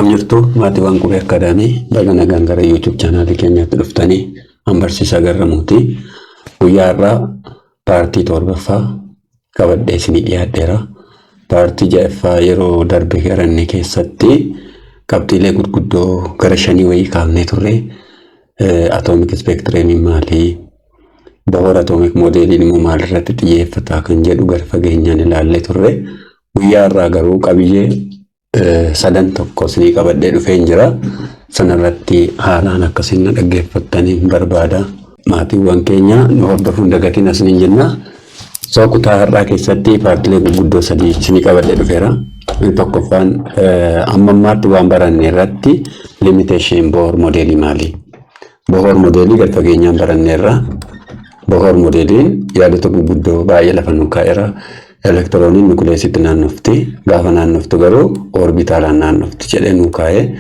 Akkam jirtu, maatiiwwan Qubee Academy? Baga nagaan gara YouTube channelii keenyaatti dhuftanii. An barsiisaa Garramuuti. Guyyaa har'aa partii torbaffaa qabadhee isinii dhiyaadheera. Partii ja'affaa yeroo darbe baranne keessatti qabxiilee gurguddoo gara shanii wayii kaafnee turre. Atomic spectrumiin maali? Bohr atomic modeliin immoo maalirratti xiyyeeffata kan jedhu gara fageenyaan ilaallee turre. Guyyaa har'aa garuu qabiyyee sadan tokko isinii qabadhee dhufeen jira. Sanarratti haalaan akkasiin na dhaggeeffattanii barbaada. Maatiiwwan keenya nu hordofuun dagatiin asiniin jenna. So kutaa har'aa keessatti partiilee gurguddoo sadii isinii qabadhee dhufeera. Inni tokkoffaan, amma ammaatti waan baranne irratti limitation Bohr modelii maali? Bohr modelii gad fageenyaan baranneerra. Bohr modeliin yaadota gurguddoo baay'ee lafa nu kaa'eera. Elektirooniin nukuleesitti naannofti. Gaafa naannoftu garuu orbitaalaan naannofti jedhee nu kaa'e.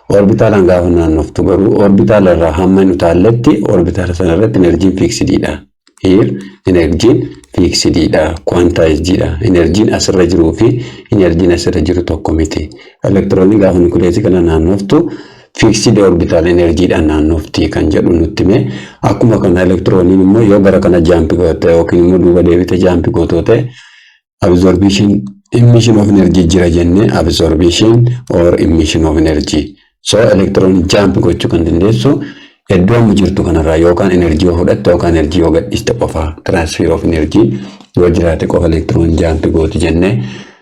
Orbitaalaan gaafa naannoftu garuu orbitaala irraa hamma hin utaalletti orbitaala sana irratti enerjiin fixediidha. Here enerjiin fixediidha, quantizediidha. Enerjiin asirra jiruu fi enerjiin asirra jiru tokko miti. Elektirooniin gaafa nukuleesii kana naannoftu fixed orbital enerjiidhaan naannofti kan jedhu nutti hime. Akkuma kana elektirooniin immoo yoo gara kana jump goote yookiin immoo duuba deebite jump gootoo ta'e, absorption, emission of energy jira jennee, absorption or emission of energy. So elektirooniin jump gochuu kan dandeessu iddoo amma jirtu kanarraa yookaan enerjii yoo fudhatte yookaan enerjii yoo gadhiiste qofa, transfer of energy yoo jiraate qofa elektirooniin jump gooti jennee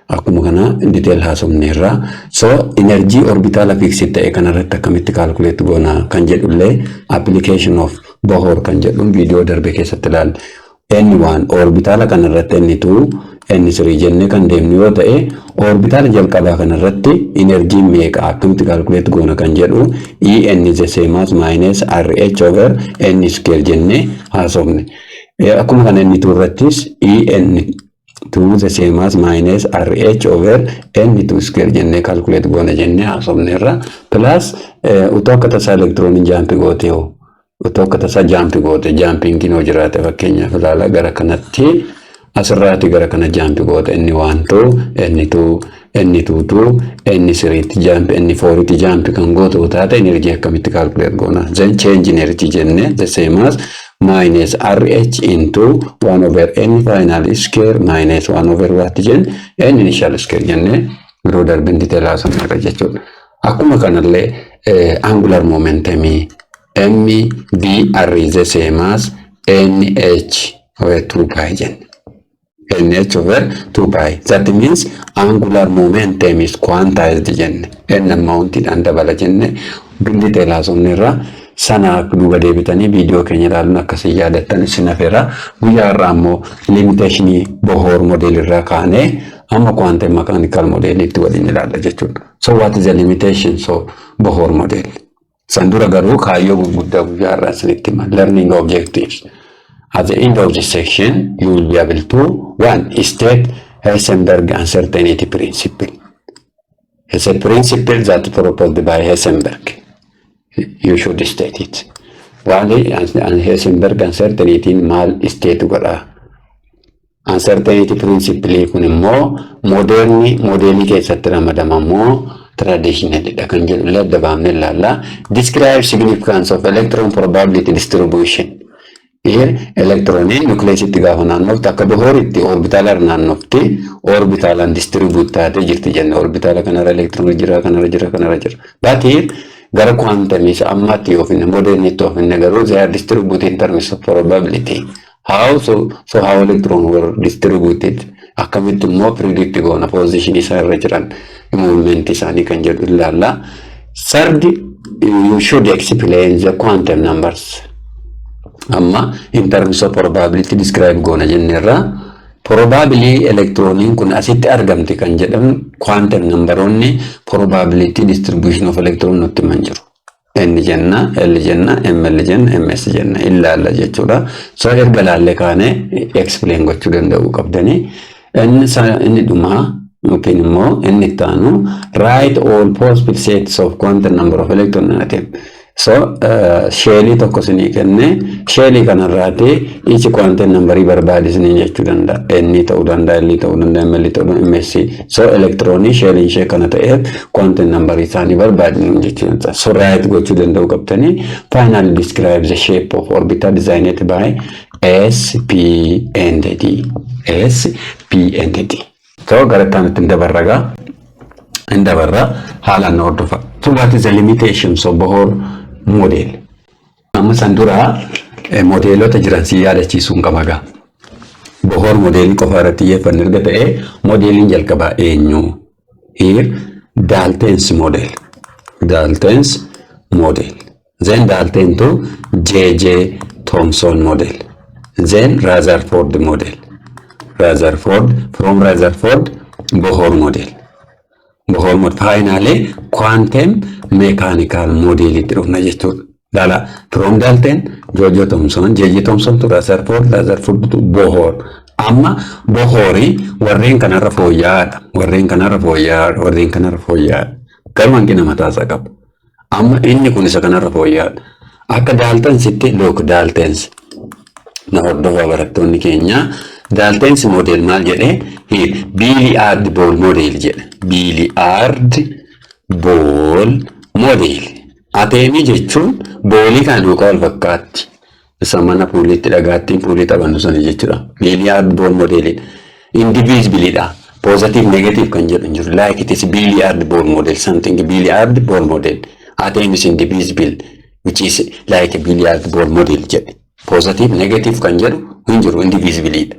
akkuma kana detail haasofneerra. So enerjii orbitaala fixed ta'e kanarratti akkamitti calculate goona kan jedhullee application of Bohr kan jedhuun viidiyoo darbe keessatti ilaalle. N1 orbitaala kanarratti N2, N3 jennee kan deemnu yoo ta'e, orbitaala jalqabaa kanarratti enerjiin meeqa, akkamitti calculate goona kan jedhu En is the same as minus RH over N square jennee haasofne. Akkuma kana N2 irrattis En 2 the same as minus RH over N2 square jennee calculate goona jennee haasofneerra. Plus utoo akka tasaa elektirooniin jump goote hoo, utoo akka tasaa jump goote, jumpingiin hoo jiraate, fakkeenyaaf ilaala, gara kanatti asirraati gara kana jump goote, N 1 2 N 2 N 2 2 N 3tti jump, N 4tti jump kan gootu taate, enerjii akkamitti calculate goona? Then change energy jennee the same as minus RH into 1 over N final square minus 1 over what jenne, N initial square jennee yeroo darbin detail haasofneerra jechuudha. Akkuma kanallee angular momentumii M V R is the same as NH over 2 pi jenne. NH over 2 pi. That means angular momentum is quantized jenne. N amountiidhaan dabala jenne detail haasofneerra. Sana duuba deebitanii viidiyoo keenya ilaaluun akkasii yaadattan isin hafeera. Guyyaa har'aa immoo limitationii Bohr model irraa kaanee amma quantum mechanical modeliitti waliin ilaalla jechuudha. So what is the limitation so Bohr model? San dura garuu kaayyoo gurguddaa guyyaa har'aa isinitti hima. Learning objectives. At the end of this section, you will be able to, one, state Heisenberg uncertainty principle. It's a principle that proposed by Heisenberg. You should state it. Waali Heisenberg uncertainty maal state godha? Uncertainty principle kun immoo modern modelii keessatti ramadama immoo traditionalidha kan jedhu illee adda baafnee ilaalla. Describe significance of electron probability distribution. Here elektirooniin nucleusitti gaafa naannoftu akka Bohritti orbitaala irra naannofti, orbitaalaan distribute taatee jirti jenne, orbitaala kanarra elektiroonii jira, kanarra jira, kanarra jira. But here gara quantumii isa ammaatti yoo finne, modernitti yoo finne garuu, they are distributed in terms of probability. How so, so how electron were distributed, akkamitti immoo predict goona position isaa irra jiran, movement isaanii kan jedhu ilaalla. Third, you should explain the quantum numbers. Amma in terms of probability describe goona jenneerra. Probably elektirooniin kun asitti argamti kan jedhamu quantum numberoonni probability distribution of electron nutti himan jiru. N jenna, L jenna, ML jenna, MS jenna ilaalla jechuudha. So erga laallee kaane explain gochuu danda'uu qabdanii. Inni dhumaa yookiin immoo inni itti aanu, write all possible sets of quantum number of electron in atom. So shellii tokko isinii kenne, shellii kanarraati each quantum numberii barbaadi isiniin jechuu danda'a. N ta'uu danda'a, L ta'uu danda'a, ML ta'uu danda'a, MS. So elektiroonii shelliin ishee kana ta'eef quantum numberii isaanii barbaadi jechuu danda'a. So write gochuu danda'u qabtanii. Finally, describe the shape of orbital designed by S, P and D. S, P and D. So gara itti aanutti hin dabarragaa. Hin dabarra, haalaan na hordofa. So what is the limitations of Bohr model? Amma san dura modeelota jiran si yaadachiisuu hin qaba gaa. Bohr modelii qofa irratti xiyyeeffanne erga ta'ee, modeeliin jalqabaa eenyu? Here, Dalton's model. Dalton's model. Then Dalton to J.J. Thomson model. Then Rutherford model. Rutherford, from Rutherford, Bohr model. Bohr model. Finally, quantum mechanical model itti dhufna jechuudha. Dala from Dalton, J.J. Thomson, J.J. Thomson to Rutherford, Rutherford to Bohr. Amma Bohori warreen kanarra fooyya'aadha. Warreen kanarra fooyya'aadha. Warreen kanarra fooyya'aadha. Garuu hanqina mataasaa qaba. Amma inni kun isa kanarra fooyya'aadha. Akka Daltonsitti, look, Daltons. Na hordofaa, barattoonni keenya. Daltons model maal jedhee? Billiard ball model jedhe. Billiard ball model. Ateemii jechuun ballii kana duukaa wal fakkaatti. Isa mana pooliitti dhagaattiin poolii taphannu sana jechuudha. Billiard ball modelidha. Indivisibleidha. Positive, negative kan jedhu hin jiru. Like it is billiard ball model, something billiard ball model. Atom is indivisible, which is like a billiard ball model jedhe. Positive, negative kan jedhu hin jiru, indivisibleidha.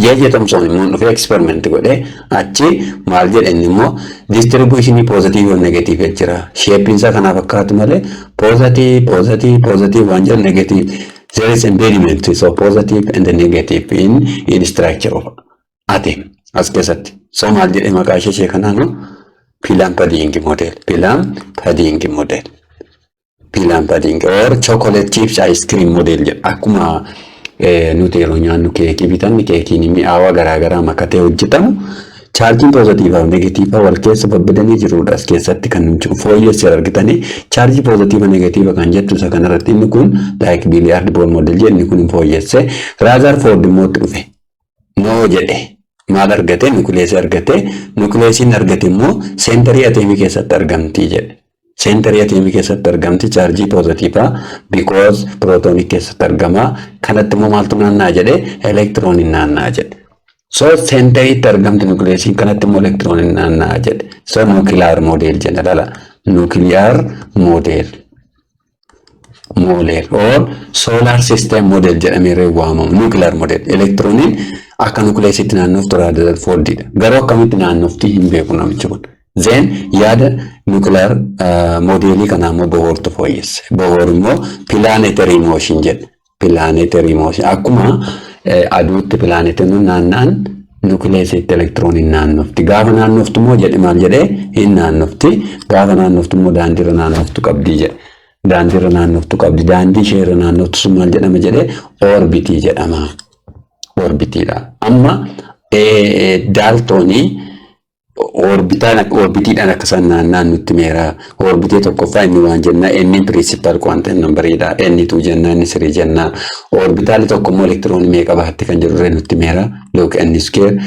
J.J. Thomson immoo dhufee experiment godhee achi maal jedhe? Inni immoo distributionii positive fi negative jira. Shapeiin isaa kanaa fakkaatu malee positive, positive, positive waan jedhu negative. There is embodiment, so positive and negative in structure of atom as keessatti. So maal jedhee maqaa ishee kanaanu? Plum pudding model. Plum pudding model. Plum pudding or chocolate chips ice cream model jedha. Akkuma nuti yeroo nyaannu keekii bitanni, keekiin mi'aawaa garaagaraa makatee hojjetamu, chaarjiin poozitiivaa fi negatiivaa wal keessa babbadanii jirudha. As keessatti kan nuti fooyyessi argitanii, chaarjii poozitiiva negatiiva kan jettu isa kanarratti inni kun like billiard ball model jedhe, inni kun hin fooyyesse. Rutherford immoo itti dhufe. No jedhe. Maal argate? Nukuleesii argate. Nukuleesiin argate immoo centerii ateemii keessatti argamti jedhe. Centerii ateemii keessatti argamti chaarjii poozitiivaa, because pirootoonii keessatti argama. Kanatti immoo maaltu naanna'a jedhe? Elektirooniin naanna'a jedhe. So centeriitti argamti nukuleesiin, kanatti immoo elektirooniin naanna'a jedhe. So nuclear model jenna, lala. Nuclear model. Model or solar system model jedhamee waamamu. Nuclear model. Elektirooniin akka nukuleesitti naannoftu Rutherfordidha. Garuu akkamitti naannofti hin beeku namichi kun. Then yaada nuclear modelii kanaa immoo Bohrtu fooyyesse. Bohr immoo planetary motion jedhe. Planetary motion, akkuma aduutti pilaanetiin naanna'an, nukuleesitti elektirooniin naannofti. Gaafa naannoftu immoo jedhe, maal jedhee? Hin naannofti. Gaafa naannoftu immoo daandiirra naannoftu qabdi jedhe. Daandiirra naannoftu qabdi. Daandii isheerra naannoftu sun maal jedhama jedhee? Orbitii jedhama. Orbitiidha. Amma Daaltoonii orbitiidhaan akka isaan naanna'an nutti meera. Orbitii tokkoffaa inni waan jennaa, inni principal quantum numberiidha. Inni two jennaa, inni three jennaa. Orbitaalli tokko immoo elektiroonii meeqa baatti kan jedhu nutti meera. Look, n square,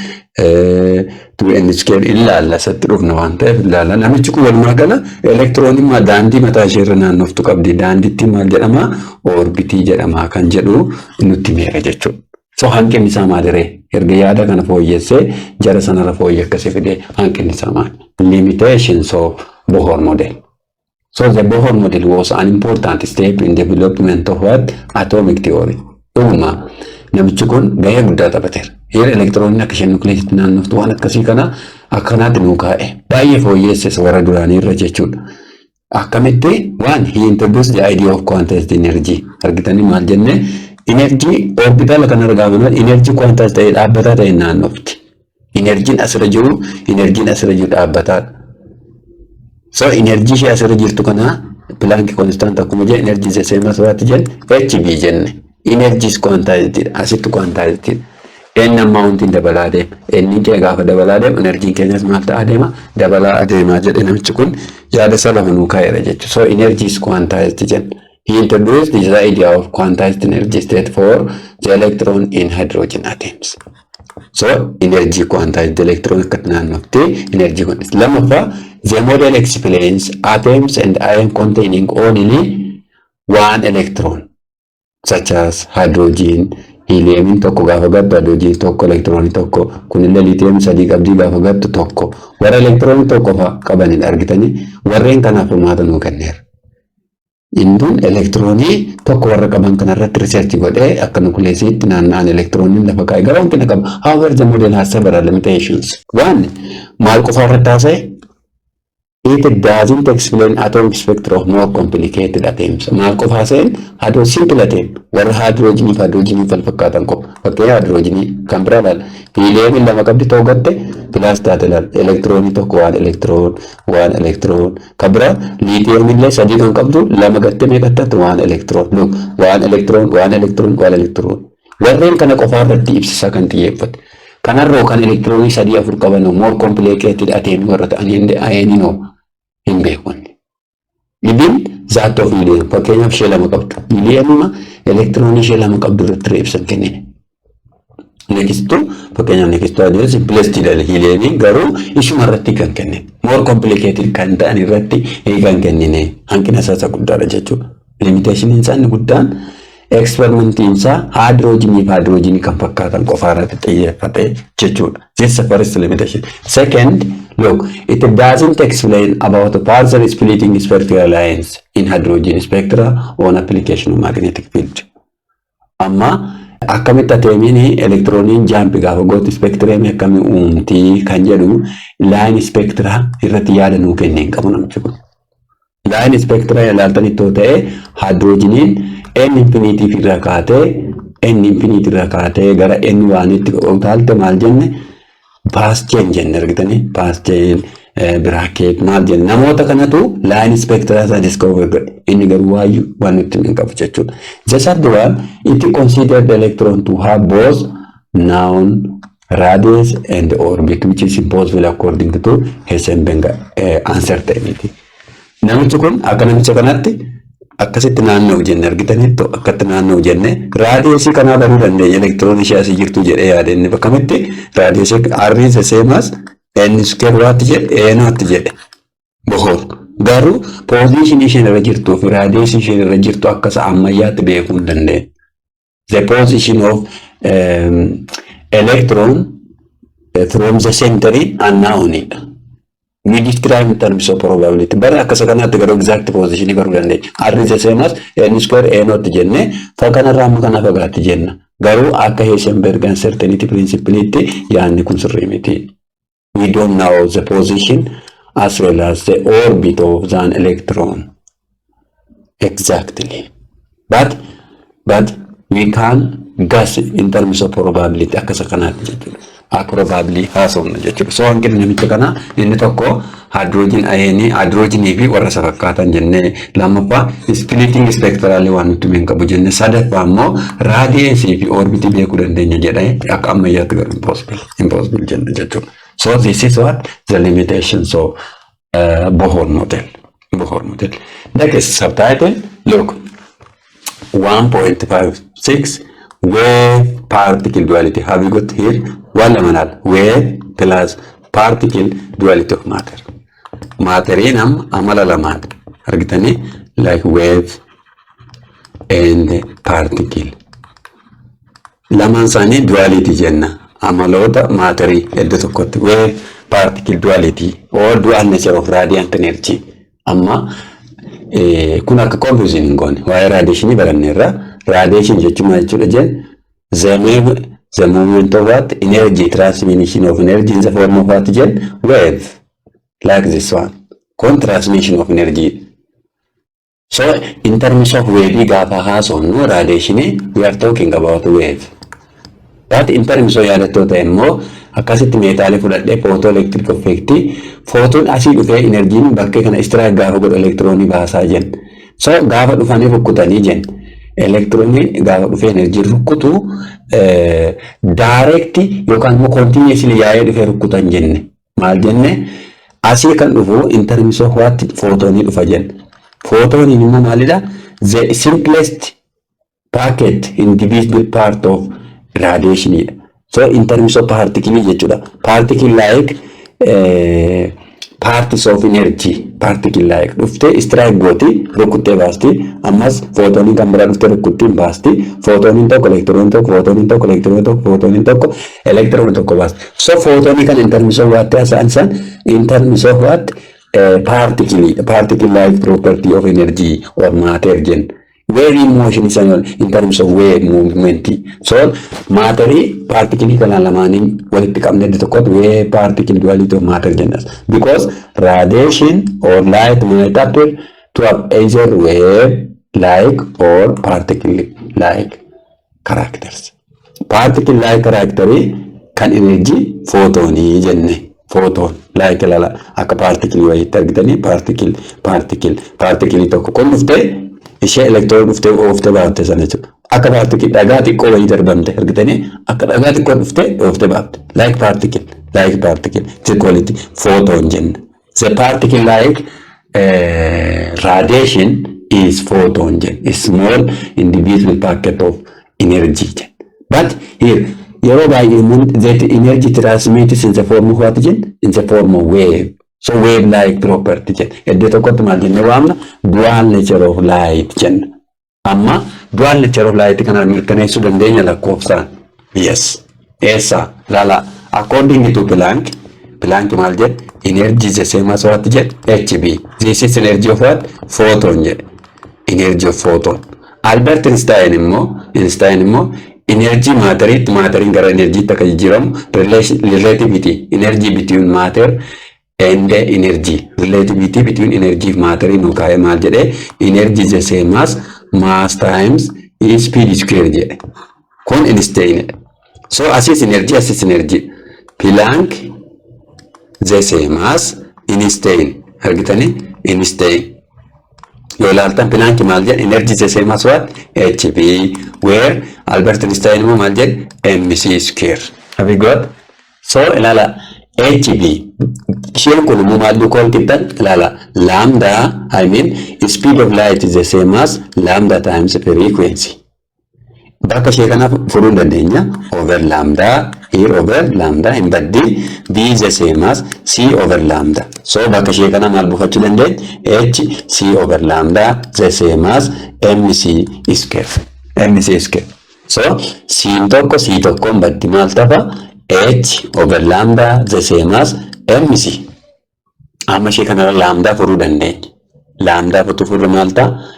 two n square ilaalla, isatti dhufna waan ta'eef ilaalla. Namichi kun walumaa gala elektirooniin daandii mataa isheerra naannoftu qabdi. Daandiitti maal jedhama? Orbitii jedhama kan jedhu nutti meera jechuudha. So hanqinni isaa maaliree? Erga yaada kana fooyyessee, jara sanarra fooyyee akkasii fidee, hanqinni isaa maali? Limitations of Bohr model. So the Bohr model was an important step in development of what? Atomic theory. Dhuguma namichi kun gahee guddaa taphateera. Heera elektirooniin akka isheen nukileesitti naannoftu waan akkasii kana akkanaatti nuu kaa'e. Baay'ee fooyyesses warra duraanii irra jechuudha. Akkamitti? Waan he introduced the idea of quantized energy. Argitanii, maal jennee? Energy orbitaala kana gaafa energy quantized ta'e, dhaabbataa ta'e naannofti. Enerjiin asirra jiru dhaabbataadha. So energy ishee asirra jirtu kana Planck constant akkuma jedhe, energy the same as what jenne? HB jenne. Energy is quantized, asitti quantized. N amountiin dabalaa deema. N kee gaafa dabalaa deema, enerjiin keenyas maal ta'aa deema? Dabalaa adeemaa jedhe. Namichi kun yaada isa lama nuu kaa'eera jechuudha. So energy is quantized jenna. He introduced the idea of quantized energy state for the electron in hydrogen atoms. So energy quantized electron akkatti naannoftee energy kun. Lammaffaa, the model explains atoms and ion containing only one electron, such as hydrogen, heliumiin tokko gaafa gattu hydrogen tokko, elektiroonii tokko. Kunillee lithium sadii qabdii, gaafa gattu tokko. Warra elektiroonii tokko fa'a qabanidha argitanii, warreen kanaaf furmaata nuu kenneera. Inni elektiroonii tokko warra qaban kanarratti research godhee akka nucleusiitti naanna'an elektirooniin lafa kaa'e gara hanqina qaba. However, the model has several limitations. One, maal qofa irratti haasa'e? It doesn't explain atomic spectra of more complicated atoms. Maal qofa haasa'een? Hadoo simple atom warra hydrogenii fi hydrogenii wal fakkaatan qofa. Fakkeenya hydrogenii kan biraa ilaala. Heliumiin lama qabdi, ta'uu gatte plus taate ilaala. Elektiroonii tokko, one electron, one electron. Kan biraa lithium illee sadii kan qabdu, lama gatte meeqa taate? One electron. Look, one electron, one electron, one electron. Warreen kana qofaa irratti ibsisaa kan xiyyeeffate. Kanarroo kan elektiroonii sadii afur qaban, more complicated atom warra ta'anii ioniinoo hin beekunne. Even that of helium, fakkeenyaaf ishee lama qabdu. Helium elektiroonii ishee lama qabdu irratti ibsan kennine. Next fakkeenyaaf next adeemsa simplest dha heliumiin, garuu ishuma irratti kan kennine. More complicated kan ta'an irratti kan kennine, hanqina isaa isa guddaadha jechuudha. Limitationiin isaa inni guddaan experimentiin isaa haayidroojinii fi haayidroojinii kan fakkaatan qofaa irratti xiyyeeffate jechuudha. This is the first limitation. Second, look, it doesn't explain about the further splitting spectral lines in hydrogen spectra on application of magnetic field. Amma akkamitti atomiin elektirooniin jump gaafa gootu spectrumii akkamii uumtii kan jedhu line spectra irratti yaada nuu kennee hin qabu namichi kun. Line spectra ilaaltanii too ta'e, haayidroojiniin n infinity irraa kaatee, n infinity irraa kaatee gara n oneitti utaalte maal jenne? Paschen jenne argitanii, Paschen, Brackett maal jenne, namoota kanatu line spectra isaa discover godhe. Inni garuu waayyuu waan nutti hin qabu jechuudha. The third one, it considered the electron to have both known radius and orbit, which is impossible according to Heisenberg uncertainty. Namichi kun akka namicha kanatti akkasitti naanna'u jenne argitaniittu, akkatti naanna'u jenne radiusii kanaa baruu dandeenya, elektiroon ishee asii jirtu jedhee yaade. Inni bakkamitti radiusii r is the same as n square waatti jedhe, a naught jedhe Bohr. Garuu positionii isheen irra jirtuu fi radiusii isheen irra jirtu akka isa ammayyaatti beekuu hin dandeenye. The position of electron from the center unknownidha. We describe in terms of probability. Bara akkasa kanaatti garuu exact position baruu dandeenya. R is the same as n square a naught jenne, fa kanarraa amma kana fagaatti jenna. Garuu akka Heisenberg uncertainty principle yaadni kun sirrii miti. We don't know the position as well as the orbit of an electron exactly. But we can guess in terms of probability akkasa kanaatti jechuudha. Probably haasofna jechuudha. So hanqinni namicha kanaa inni tokko hydrogen ionii, hydrogenii fi warra isa fakkaatan jennee, lammaffaa splitting spectralii waan nutti hin qabu jenne, sadaffaa immoo radiusii fi orbitii beekuu dandeenya jedhee, akka ammayyaatti garuu impossible jenne jechuudha. So this is what the limitations of Bohr model. Bohr model. Next subtitle, look, 1.56, wave particle duality. Have you got here? Waan lama laal. Wave plus particle duality of matter. Matteriin amma amala lamaan argitanii, like wave and particle. Lamaan isaanii duality jenna. Amaloota matterii iddoo tokkotti wave particle duality or dual nature of radiant energy. Amma kun akka confusion hin goone, waa'ee radiationii baranneerra. Radiation jechuun maal jechuudha jeen? The movement of what? Energy, transmission of energy in the form of what jeen? Wave, like this one. Kun transmission of energy. So in terms of wave gaafa haasofnu radiationii, we are talking about wave. But in terms of yaadattoota immoo akkasitti metalii fudhadhee photoelectric effectii, photon asii dhufee energyiin bakkee kana strike gaafa godhu elektiroonii baasaa jenna. So gaafa dhufanii rukkutanii jenna. Elektiroonii gaafa dhufee enerjii rukkutu direct yookaan immoo continuously yaa'ee dhufee rukkutan jenne. Maal jenne? Asii kan dhufu in terms of what? Footoonii dhufa jenne. Footooniin immoo maalidha? The simplest packet, indivisible part of radiation. So in terms of particle jechuudha. Particle like parts of energy, particle like dhuftee strike gooti, rukuttee baasti. Ammas footooniin kan biraa dhuftee rukuttee baasti. Footooniin tokko, elektirooniin tokko, footooniin tokko, elektirooniin tokko, footooniin tokko, elektirooniin tokko baasti. So footoonii kan in terms of what haasa'an san, in terms of what? Particle like property of energy or matter jenna. Wave motion is in terms of wave movement. So maatarii paartikilii kana lamaaniin walitti qabne iddoo tokkotti wave particle duality of matter jennas. Because radiation or light might appear to have either wave like or particle like characters. Particle like character kan energy footoonii jenne. Photon like ilala akka paartikilii wayiitti argitanii, particle particle paartikilii tokko kun dhuftee ishee elektiroon dhuftee ooftee baafte sana jechuudha. Akka paartikilii dhagaa xiqqoo wayii darbamte argitanii, akka dhagaa xiqqoo dhuftee ooftee baafte. Like particle, like particle xiqqoolitti photon jenna. The particle like radiation is photon jenna. Small indivisible packet of energy jenna. But here yeroo baay'ee immoo that energy transmits in the form of what jenna? In the form of wave. So wave like property jenna. Iddoo tokkotti maal jennee waamna? Dual nature of light jenna. Amma dual nature of light kana mirkaneessuu dandeenya lakkoofsaan. Yes. Eessa? Lala. According to Planck, Planck maal jedhe? Energy is the same as what jedhe? HB. This is energy of what? Photon jedhe. Energy of photon. Albert Einstein immoo energy maateriitti, maateriin gara energiitti akka jijjiiramu, relativity energy between matter and energy, relativity between energy fi matter nu kaa'e. Maal jedhe? Energy is the same as mass times speed square jedhe. Kun Einstein. So asis energy, asis energy. Planck the same as Einstein. Argitanii? Einstein yoo ilaaltan, Planck maal jedhe? Energy is the same as what? HB, where Albert Einstein immoo maal jedhe? MC square. Have you got? So ilaala, HB isheen kun immoo maal duukaa wal qixxan? Ilaala, lambda, I mean, speed of light is the same as lambda times frequency. Bakka ishee kanaaf furuu hin dandeenya. Over lambda here, over lambda hin baddi. B is the same as c over lambda. So bakka ishee kana maal buufachuu dandeenya? H c over lambda the same as mc square, mc square. So c tokko c tokkoon baddi. Maal tafa? H over lambda the same as mc. Amma ishee kanarra lambda furuu dandeenya. Lambda futuu furru maal ta'a?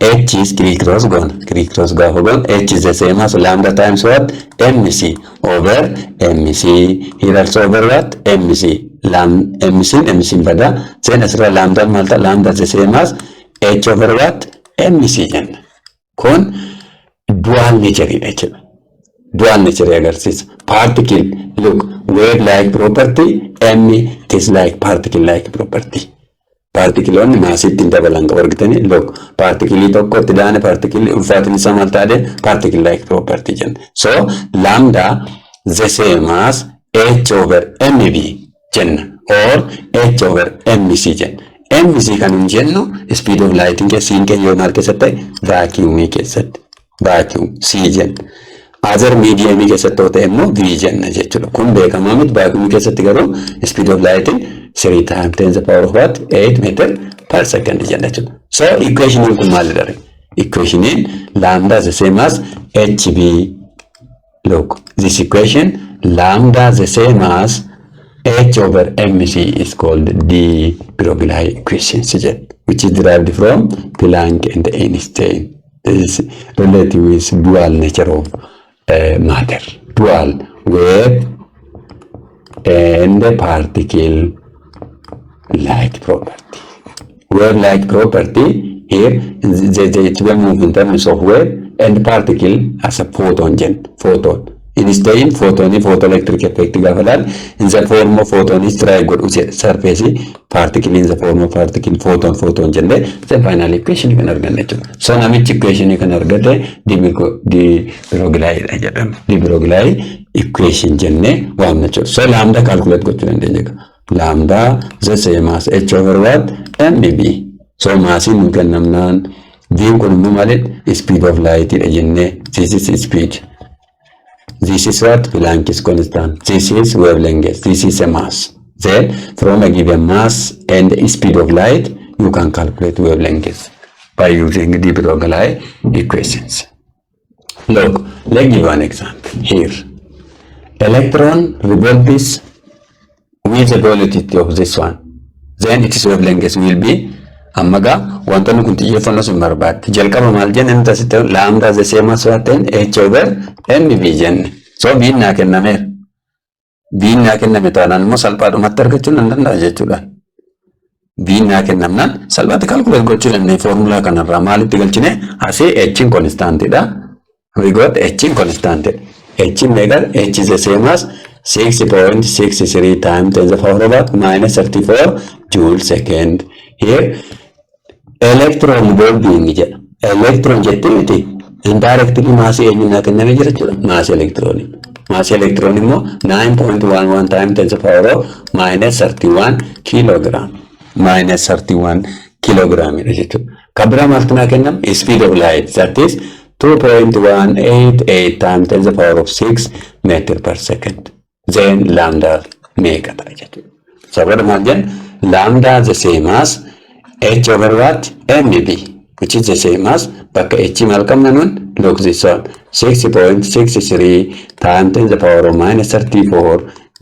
H is criss cross goona. Criss cross gaafa goon, H is the same as lambda times what? MC over MC. Here also over what? MC. MC MC bada. Then asirra lambda maal ta'a? Lambda is the same as H over what? MC jenna. Kun dual nature dha jechuudha. Dual nature agarsiisa. Particle, look, wave like property, M is like particle like property. Paartikiloonni maasiitti hin dabalan qabu argitanii. Look, paartikilii tokko itti daane, paartikilii ulfaatinni isaa maal taate? Particle like property jenna. So lambda the same as h over mv jenna or h over mc jenna. Mc kan hin jennu speed of light keessa keenya yoo maal keessatti ta'e? Vacuumii keessatti. Vacuum c jenna. Other medium keessatti yoo ta'e immoo v jenna jechuudha. Kun beekamaa miti. Vacuumii keessatti garuu speed of light 3 times 10 the power of what? 8 meter per second jenna jechuudha. So equationiin kun maalidha? Equationiin lambda the same as hb. Look, this equation, lambda the same as h over mc, is called de Broglie equation, which is derived from Planck and Einstein. This is related with dual nature of matter, dual wave and particle like property. Wave like property here, the it will move in terms of wave and particle as a photon gen, photon. Einstein photonii photoelectric effect gaafa ilaal in the form of photon try godhu surface particle in the form of particle photon photon jennee the final equation kan arganne jechuudha. So namichi equation kan argate de Broglie dha jedhama. De Broglie equation jennee waamna jechuudha. So lambda calculate gochuu dandeenya. Lambda the same as h over what? Mv. So maasiin nu kennamnaan v kun immoo maalidha? Speed of light dha jennee, this is speed. This is what? Planck's constant. This is wavelength. This is a mass. Then from a given mass and speed of light, you can calculate wavelength by using de Broglie equations. Look, let's give an example here. Electron revolves with the velocity of this one. Then its wavelength will be, amma gaa wantoonni kun xiyyeeffannoo sun barbaadde. Jalqaba maal jenne nuti asitti? Lambda the same as what? H over mv jenne. So v naa kennameera. V naa kenname taanaan immoo salphaadhumatti argachuu nan danda'a jechuudha. V naa kennamnaan salphaatti calculate gochuu dandeenya. Foormulaa kanarraa maalitti galchine? Asii h constantidha. We got h constant. H meeqa? H is the same as 6.63 times 10 to the power of minus 34 joule second. Here electron revolving jedha. Electron jettee miti, indirectly maasii eenyu naa kenname jira jechuudha. Maasii elektiroonii. Maasii elektiroonii immoo 9.11 times 10 to the power of minus 31 kilogram. Minus 31 kilogram dha jechuudha. Kan biraa maaltu naa kenname? Speed of light, that is 2.188 times 10 to the power of 6 meter per second. Then lambda meeqa ta'a jechuudha. Sababa maal jenna? Lambda the same as h over what? Mv, which is the same as, bakka h maal qabna nun? Look, this one, 6.63 times 10 to the power of minus 34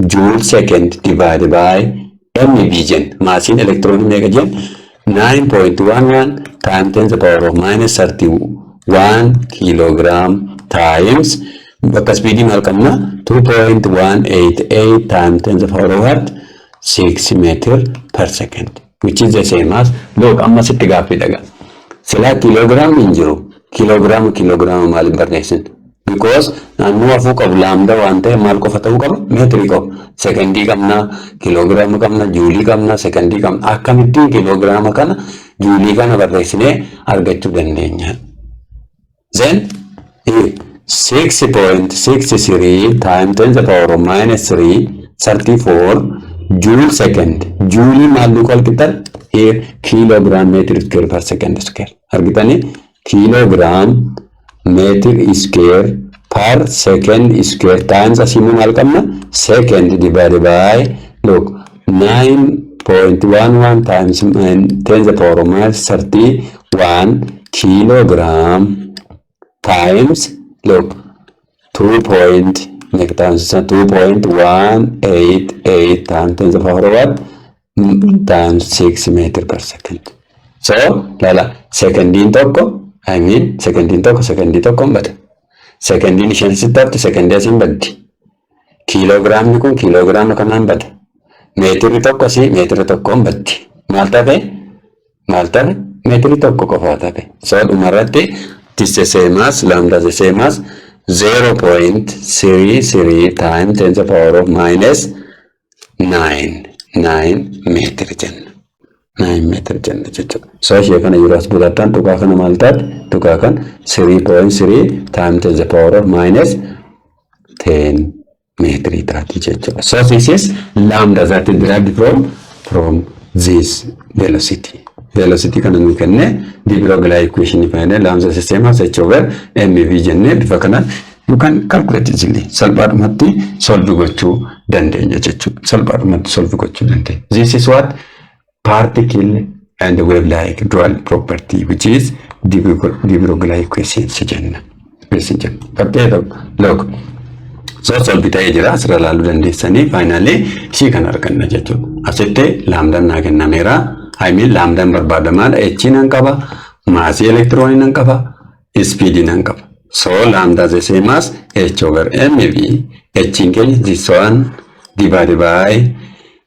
joule second divided by mv jen. Maasiin elektiroonii meeqa jen? 9.11 times 10 to the power of minus 31 kilogram times, bakka speedii maal qabna? 2.188 times 10 to the power of what? 6 meter per second, which is the same as, look, amma sitti gaaffii dhaga. Silaa kiiloogiraamni hin jiru. Kiiloogiraama kiiloogiraama maaliin barreessin? Because naannoo hafuu qabu lambda waan ta'e maal qofa ta'uu qaba? Meetirii qofa. Sekondii qabna, kiiloogiraama qabna, juulii qabna, sekondii qabna. Akkamittiin kiiloogiraama kana juulii kana barreessinee argachuu dandeenya? Then 6.63 times 10 to the power of minus 3 34 joule second. Juulii maal duukaa walqixxan? Here kilogram meter square per second square. Argitanii, kilogram meter square per second square times, asii immoo maal qabna? Second divided by, look, 9.11 times 10 to the power of minus 31 kilogram times, look, 2 point meeqa times 2.188 times 10 to the power of what? Times 6 meter per second. So lala, sekondiin tokko, I mean, sekondiin tokko sekondii tokko hin bada. Sekondiin isheen sitti hafte sekondii asiin baddi. Kiiloogiraamni kun kiiloogiraama kanaan bada. Meetirri tokko asii meetira tokko hin baddi. Maal tafe? Maal tafe? Meetiri tokko qofaa tafe. So dhumarratti this the same as lambda the same as 0.33 times 10 to the power of minus 9 9 meetira jenna. 9 meetira jenna jechuudha. So ishee kana yeroo as butattan tuqaa kana maal taate? Tuqaa kan 3.3 times 10 to the power of minus 10 meetirii taati jechuudha. So this is lambda that is derived from this velocity. Velocity kana nu kenne de Broglie equation fayyadamee lambda the same as h over mv jennee bifa kanaan you can calculate easily. Salphaadhumatti solve gochuu dandeenya jechuudha. Salphaadhumatti solve gochuu dandeenya. This is what particle and wave like dual property, which is de Broglie equation jenna. Equation jenna. Fakkii tokko, look. So solve ta'ee jira, asirra ilaaluu dandeessanii, finally ishii kan arganna jechuudha. Asitti lambdaan naa kennameera. I mean, lambdaan barbaadamaadha. H nan qaba, maasii elektiroonii nan qaba, speedii nan qaba. So lambda the same as h over mv. H keenya this one divided by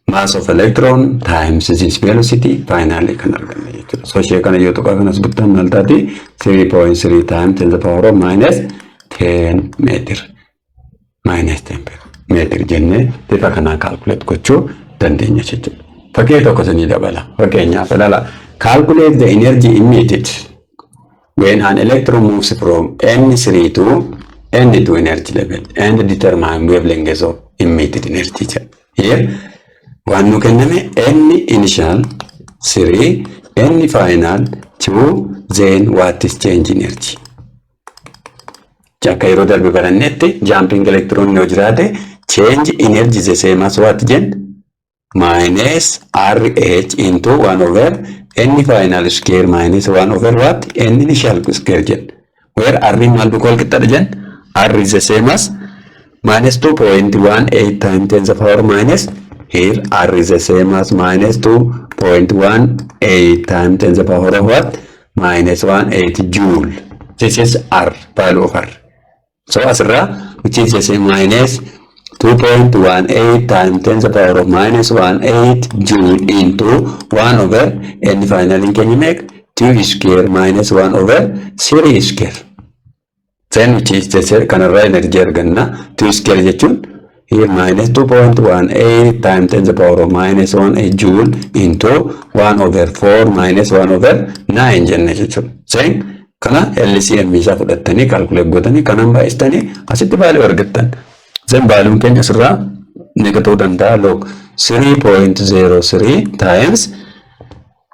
mass of electron times this velocity, finally kan arganna jechuudha. So ishee kana yoo tuqaa kanas buttan maal taati? 3.3 times 10 to the power of minus 10 meter. Minus 10 meter jennee bifa kanaan calculate gochuu dandeenya jechuudha. Fakkii tokko isinii dabala. Fakkeenyaaf ilaala. Calculate the energy emitted when an electron moves from N3 to N2 energy level and determine wavelength of emitted energy jedha. Here waan nu kenname N initial 3, N final 2, then what is change energy? Akka yeroo darbe barannetti jumping electron yoo jiraate, change energy the same as what jenna? Minus RH into 1 over N final square minus 1 over what? N initial square jenna. Where R maal duukaa wal qixxaadha jenna? R is the same as minus 2.18 times 10 to the power minus, here R is the same as minus 2.18 times 10 to the power of what? Minus 18 joule. This is R, value of R. So asirraa, which is the same minus 2.18 times 10 to the power of minus 18 joule into 1 over n final in keenya meeqa? 2 square minus 1 over 3 square. Then which is the same kanarraa energy arganna. 2 square jechuun here minus 2.18 times 10 to the power of minus 18 joule into 1 over 4 minus 1 over 9 jenne jechuudha. Then kana LCM isaa fudhattanii calculate gootanii kanaan baay'istanii asitti value argattan. Then valueun keenya asirraa meeqa ta'uu danda'a? Log 3.03 times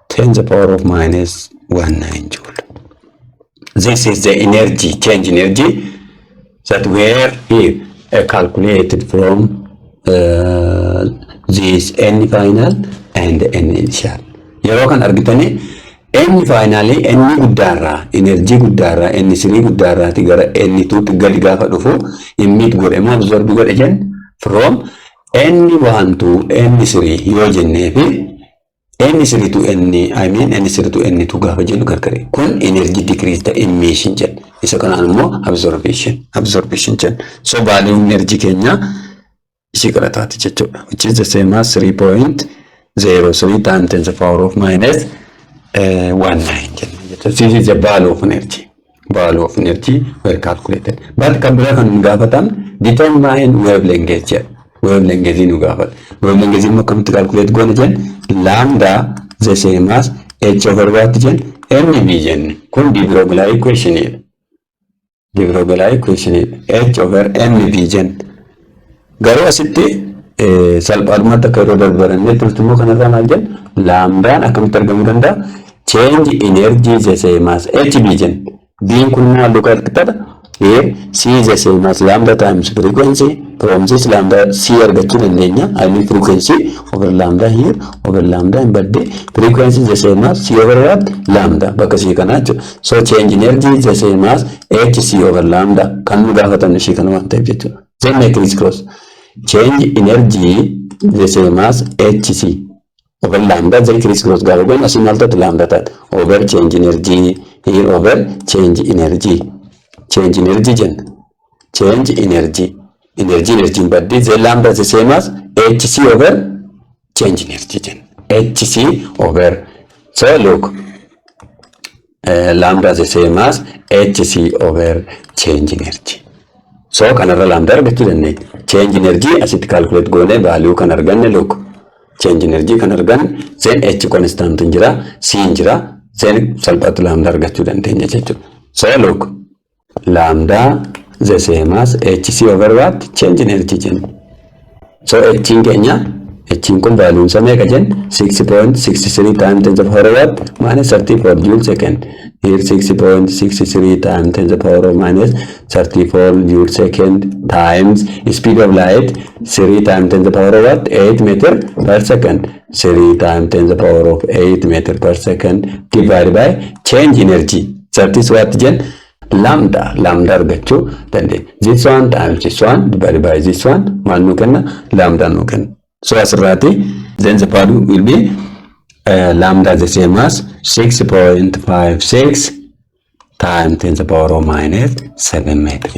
10 to the power of minus 19 joule. This is the energy, change energy that were here calculated from this N final and N initial. Yeroo kan argitanii N finally N guddaarraa, energy guddaarraa, N three guddaarraati gara N twotti gadi gaafa dhufu emit godhe moo absorb godhe jenna? From N1 to N3 yoo jennee fi N3 to N, I mean N3 to N2 gaafa jennu gargari. Kun energy decrease ta'e emission jenna. Isa kanaan immoo absorption jenna. So value energy keenya ishii kana taati jechuudha. Which is the same as 3.03 times 10 to the power of minus 19 jenna jechuudha. This is the value of energy. Value of energy were calculated. But kan biraa kan nu gaafatan determine wavelength jedha. Wavelength nu gaafata. Wavelength immoo akkamitti calculate goona jenna? Lambda the same as h over what jenna? Mv jenne. Kun de Broglie equation dha. De Broglie equation h over mv jenna. Garuu asitti salphaadhumatti akka yeroo darbarannetti nuti immoo kanarraa maal jenna? Lambdaan akkamitti argamuu danda'a? Change energy the same as hv jenna. B'n kun maal duukaa qixxaadha? Here c the same as lambda times frequency. From this lambda c argachuu dandeenya. I mean frequency over lambda, here over lambda hin badde. Frequency the same as c over what? Lambda bakka c kanaa jechuudha. So change energy the same as hc over lambda kan nu gaafatan ishii kana waan ta'eef jechuudha. Then make criss cross. Change energy the same as hc over lambda, then criss cross gaafa goonu asii maal taate? Lambda taate. Over change energy, here over change energy, change energy jenna. Change energy, energy energy baddi. Then lambda the same as hc over change energy jenna. Hc over, so look, lambda the same as hc over change energy. So kanarra lambda argachuu dandeenya. Change energy asitti calculate goone value kan arganne, look, change energy kan arganne, then h constant hin jira, c hin jira, then salphaatti lambda argachuu dandeenya jechuudha. So look, lambda the same as hc over what? Change energy jenna. So h keenya, h kun value isaa meeqa jenna? 6.63 times 10 to the power of what? Minus 34 joule second. Here 6.63 times 10 to the power of minus 34 joule second times speed of light 3 times 10 to the power of what? 8 meter per second. 3 times 10 to the power of 8 meter per second divided by change energy. That is what jenna? Lambda. Lambda argachuu dandeenya. This one times this one divided by this one maal nuu kenna? Lambda nuu kenna. So asirraati then the value will be lambda the same as 6.56 times 10 to the power of minus 7 meter.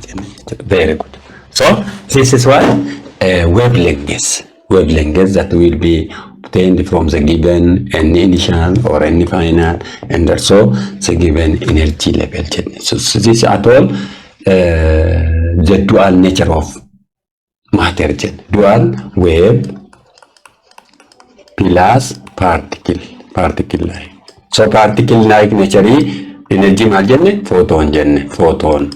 Very good. So this is what wavelength. Wavelength that will be obtained from the given n initial or n final and also the given energy level. So this at all the dual nature of Matter jenna. Dual wave plus particle, particle like. So particle like nature energy maal jenne? Photon jenne, photon.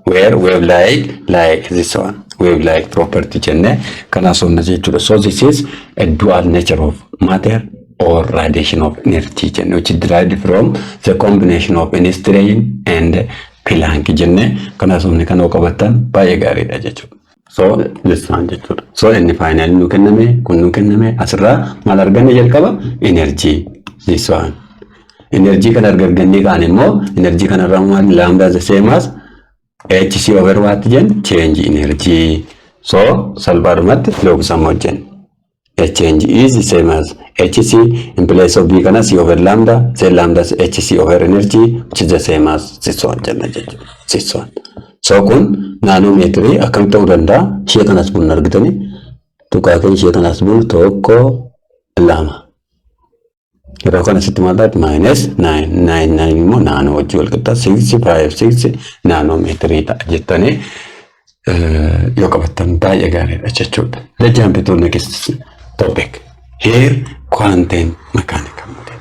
Where wave like this one, wave like property jenne kana sonna jechuudha. So this is a dual nature of matter or radiation of energy jenne, which is derived from the combination of Einstein and Planck jenne kana sonni kana qabattan baay'ee gaariidha jechuudha. So this one jechuudha. So inni final nu kenname kun nu kenname asirraa maal arganne? Jalqaba energy, this one. Energy kana argannee kaan immoo energy kanarraa maal? Lambda the same as hc over what jen? Change energy. So salphaadhumatti logsama hojjenna. H change is the same as hc in place of b kana c over lambda, then lambda is hc over energy, which is the same as this one jenna jechuudha. This one. So kun naanoomeetirii akkam ta'uu danda'a? Ishee kanas bunna argitanii tuqaa keenya ishee kanas bunu tokko lama. Yeroo kana sitti maal taati? Minus nine nine nine immoo naanoo wajjin wal qixxa 656 naanoomeetirii ta'a jettanii yoo qabattan baay'ee gaariidha jechuudha. Let's jump to next topic. Here, quantum mechanical model.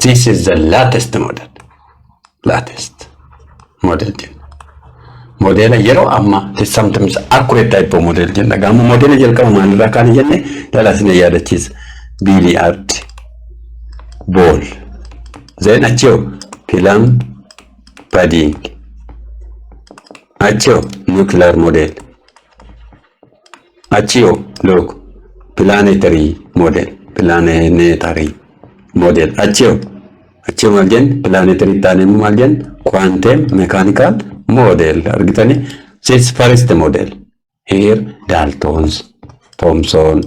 This is the latest model. Latest model jenna. Modeela yeroo ammaa, sometimes accurate type of model jenna. Gaafa modeela jalqaba maalirraa kaane jenne lalaasina yaadachiisa. Billiard ball. Then achii plum pudding. Achii nuclear model. Achii look, planetary model. Planetary model. Achii maal jenne? Planetary taanee maal jenne? Quantum mechanical model argitanii. This first model here, Dalton's, Thomson,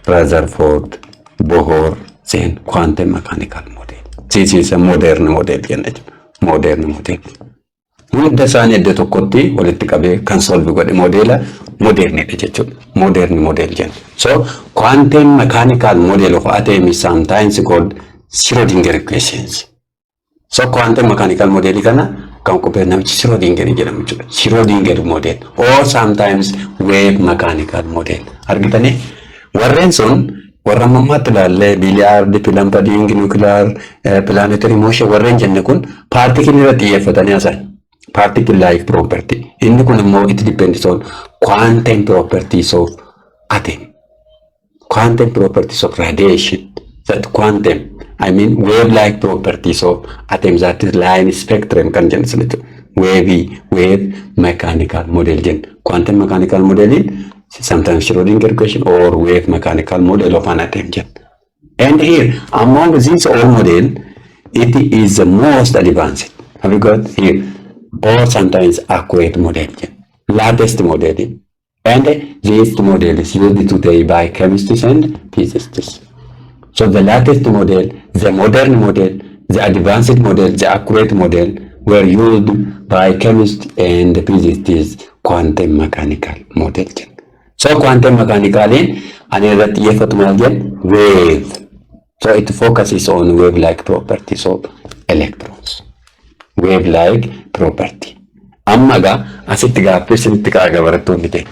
Rutherford, Bohr, then quantum mechanical model. This is a modern model jenna jechuudha. Modern model. Hunda isaanii iddoo tokkotti walitti qabee kan solve godhe modeela modernidha jechuudha. Modern model jenna. So quantum mechanical model of atom is sometimes called Schrodinger equations. So quantum mechanical model kana kan qopheesse namichi Schrodinger jedhamu jechuudha. Schrodinger model or sometimes wave mechanical model. Argitanii warreen sun warra ammaatti ilaallee billiard, plum pudding, nuclear, planetary motion warreen jenne kun particle irratti xiyyeeffatanii haasa'an. Particle like property. Inni kun immoo it depends on quantum properties of atom. Quantum properties of radiation. That quantum, I mean wave like properties of atoms, that is line spectrum kan jennu sun jechuudha. Wave, wave mechanical model jenna. Quantum mechanical model, sometimes Schrodinger equation or wave mechanical model of an atom jenna. And here, among these all model, it is the most advanced. Have you got here? Or sometimes accurate model jenna. Latest model. And this model is used today by chemists and physicists. So the latest model, the modern model, the advanced model, the accurate model were used by chemists and physicists, quantum mechanical model jenna. So quantum mechanicaliin ani irratti xiyyeeffatu maal jenna? Wave. So it focuses on wave-like properties of electrons. Wave-like property. Amma egaa asitti gaaffii isinitti ka'a barattoonni keenya.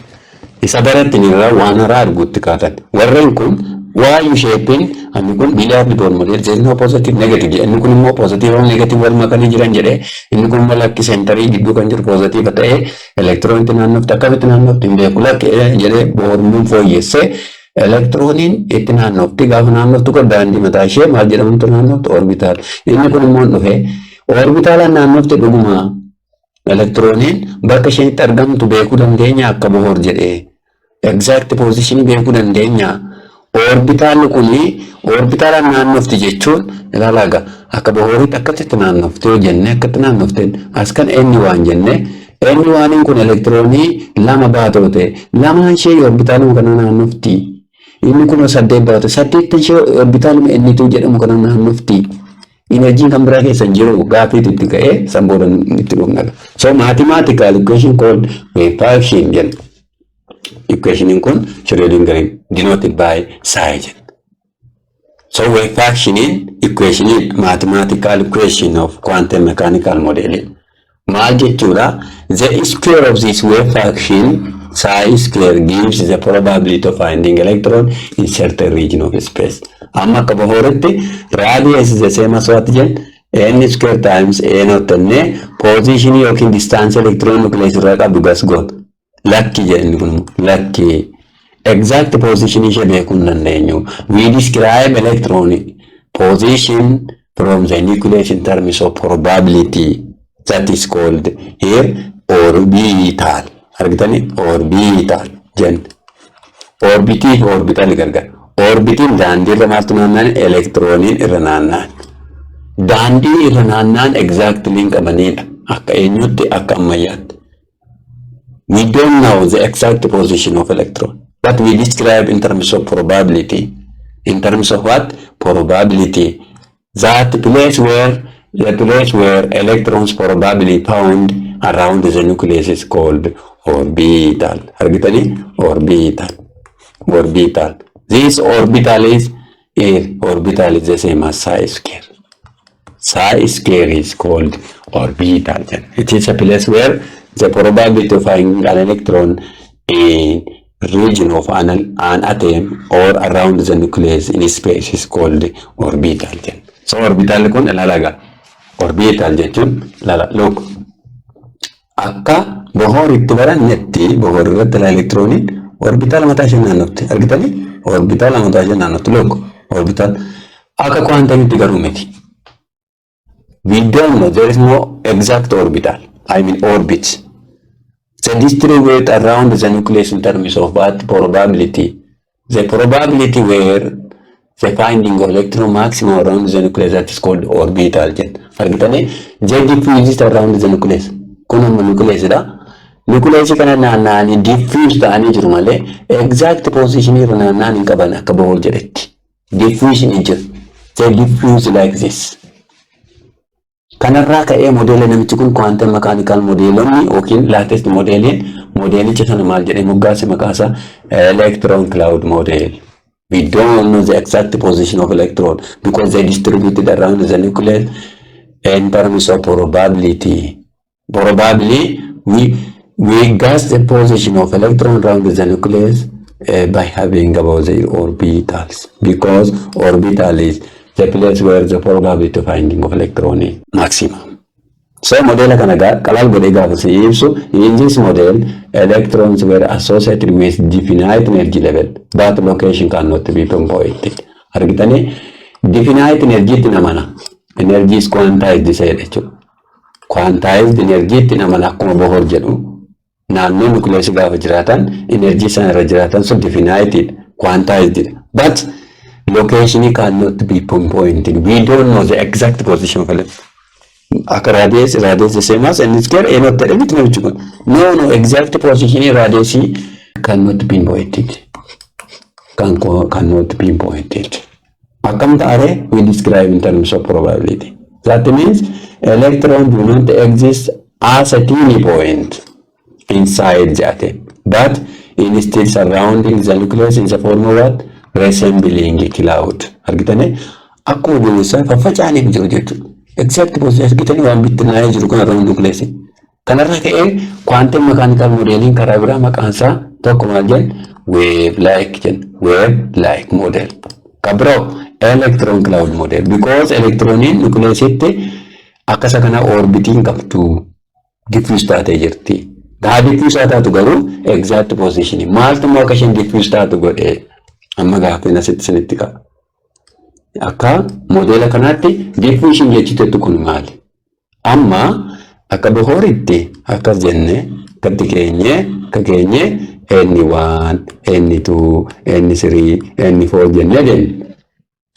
Isa barattin irraa waan haaraa arguutti kaatan. Warreen kun waa'ee shapeiin inni kun billiard ball model, there is no positive negative, inni kun immoo positive negative wal makanii jiran jedhee, inni kun immoo lakki centerii gidduu kan jiru positive ta'ee elektiroonitti naannofti akkamitti naannofti hin beeku lakki jedhee Bohriin fooyyessee elektirooniin itti naannofti. Gaafa naannoftu kun daandii mataa ishee maal jedhamutu naannofti? Orbital. Inni kun immoo dhufee orbitaalaan naannofti. Dhuguma elektirooniin bakka isheen itti argamtu beekuu dandeenya akka Bohr jedhee? Exact position beekuu dandeenya? Orbitaalli kuni orbitaalaan naannofti jechuun ilaalaa egaa akka Bohritti akkasitti naannofte yoo jenne, akkatti naannofte as kan inni waan jenne inni waaniin kun elektiroonii lama baatoo ta'e lamaan ishee orbitaaluma kana naannofti. Inni kun saddeet baate saddeettan ishee orbitaaluma innituu jedhamu kana naannofti. Enerjiin kan biraa keessa hin jiru gaaffiitu itti ka'ee san booda itti dhufna. So mathematical equation called wave function jenna. Equationiin kun Schrödinger denoted by psi jenna. So wave functioniin equationiin mathematical equation of quantum mechanical model maal jechuudha? The square of this wave function Psi square gives the probability of finding electron in certain region of space. Amma akka Bohoritti radius is the same as what jen? N square times A naught jennee position yookiin distance electron nucleus irraa qabdu guess goona. Lakki jedhani kun lakki. Exact position ishee beekuu hin dandeenyu. We describe electron position from the nucleus in terms of probability that is called here orbital. Argitanii orbital jenna. Orbitii fi orbital gargar. Orbitiin daandii irra maaltu naanna'an? Elektirooniin irra naanna'an. Daandii irra naanna'an exactly hin qabanidha. Akka eenyutti? Akka ammayyaatti. We don't know the exact position of electron, but we describe in terms of probability. In terms of what? Probability. That place where the place where electrons probably found around the nucleus is called orbital. Argitanii? Orbital. Orbital. This orbital is here. Orbital is the same as psi square. Psi square is called orbital. It is a place where the probability of finding an electron in region of an atom or around the nucleus in space is called orbital. So orbital kun ilaala. Orbital jechuun ilaala, look, akka Bohor itti barannetti Bohor irratti elektirooniin orbital mataa ishee naannofti. Argitanii? Orbital mataa ishee naannofti. Look, orbital akka quantumitti garuu miti. We don't know, there is no exact orbital, I mean orbit. They distribute around the nucleus in terms of what? Probability. The probability where the finding of electron maximum around the nucleus, that is called orbital jenna. Argitanii? They diffuse around the nucleus. Kun amma nucleus dha. Nucleus kana naanna'anii diffuse ta'anii jiru malee exact position irra naanna'an hin qaban akka Bohr jedhetti. Diffusion hin jiru. They diffuse like this. Kanarraa ka'ee modeela namichi kun quantum mechanical modeelonni yookiin latest modeliin modeelicha sana maal jedhee moggaase? Maqaasaa electron cloud model. We don't know the exact position of electron because they distributed around the nucleus in terms of probability. Probably we guess the position of electron around the nucleus by having about the orbitals, because orbital is the place where the probability of finding of electron is maximum. So modela kana qalal godhee gaafa si ibsu, in this model electrons were associated with definite energy level, but location cannot be pinpointed. Argitanii? Definite energy itti namana. Energy is quantized isa jedha jechuudha. Quantized energy itti namana. Akkuma Bohr jedhu naannoo nucleus gaafa jiraatan energy isaan irra jiraatan sun definite, quantized, but location cannot be pinpointed. We don't know the exact position of electron. Akka radius the same as n square a naught jedhee miti namichi kun. No, exact position radius cannot pinpointed. Cannot pinpointed. Akkam ta'are? We describe in terms of probability. That means electron do not exist as a teeny point inside the atom, but instead surrounding the nucleus in the form of what? Resembling cloud. Argitanii? Akkuma duumessaa faffaca'anii jiru jechuudha. Exact position argitanii? Waan bittinnaa'ee jiru kun around nucleus. Kanarraa ka'ee quantum mechanical modeliin karaa biraa maqaan isaa tokko maal jenna? Wave like jenna. Wave like model. Kan biroo electron cloud model, because electroniin nucleusitti akka isa kana orbitiin qabdu, diffuse taatee jirti. Gaa diffuse haa taatu garuu exact position maaltu immoo akka isheen diffuse taatu godhee? Amma gaaffiin asitti isinitti qaba. Akka modela kanaatti diffusion jechuutu kun maali? Amma akka Bohoritti akkas jenne akkatti keenye akka keenye N1, N2, N3, N4 jennee deemne.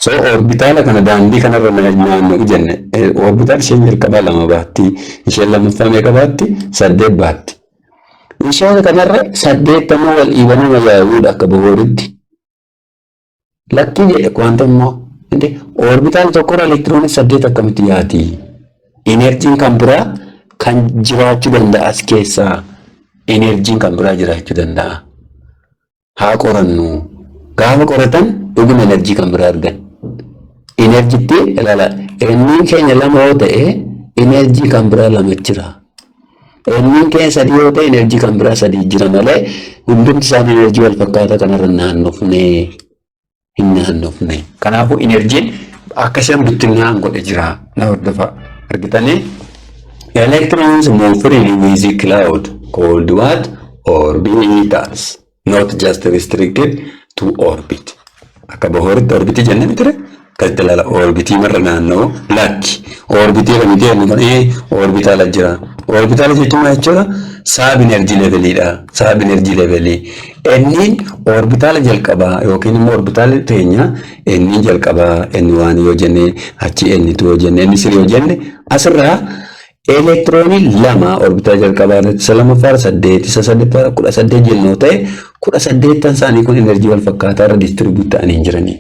So orbitaala kana daandii kanarra naanna'u jenne. Orbitaal isheen jalqabaa lama baatti, isheen lammaffaa meeqa baatti? Saddeet baatti. Isheen kanarra 80 wal dhiibanii majaa'uudha akka Bohoritti. Lakkii jedhe wanta immoo orbitaal tokkorra elektiroonii saddeet akkamitti yaati? Enerjiin kan biraa kan jiraachuu danda'a as keessaa. Enerjiin kan biraa jiraachuu danda'a. Haa qorannu. Gaafa qoratan dhuguma enerjii kan biraa argan. Enerjitti ilaala. Inni keenya lama yoo ta'e enerjii kan biraa lama jira. N'n keenya sadii yoo ta'e enerjii kan biraa sadii jira malee hundumti isaanii enerjii wal fakkaataa kanarra naannofne hin naannofne. Kanaafuu enerjiin akka isaan bittinnaa'an godhe jira. Na hordofaa. Argitanii? Electrons move freely with the cloud called what? Orbitals. Not just restricted to orbit. Akka Bohritti orbitii jennee miti. Akkasitti ilaala, orbitii marra naanna'u lakki. Orbitii irra miti jennu kan orbitaala jira. Orbitaala jechuun maal jechuudha? Sub energy leveliidha. Sub energy levelii. Inni orbitaala jalqabaa yookiin immoo orbitaala teenya inni jalqabaa inni waan yoo jenne, achi inni two yoo jenne, inni three yoo jenne, asirraa elektiroonii lama orbitaala jalqabaa irratti, isa lammaffaa saddeet, isa sadaffaa 18 jennoo ta'e, 18n isaanii kun enerjii wal fakkaataa irra distribute ta'anii hin jiranii.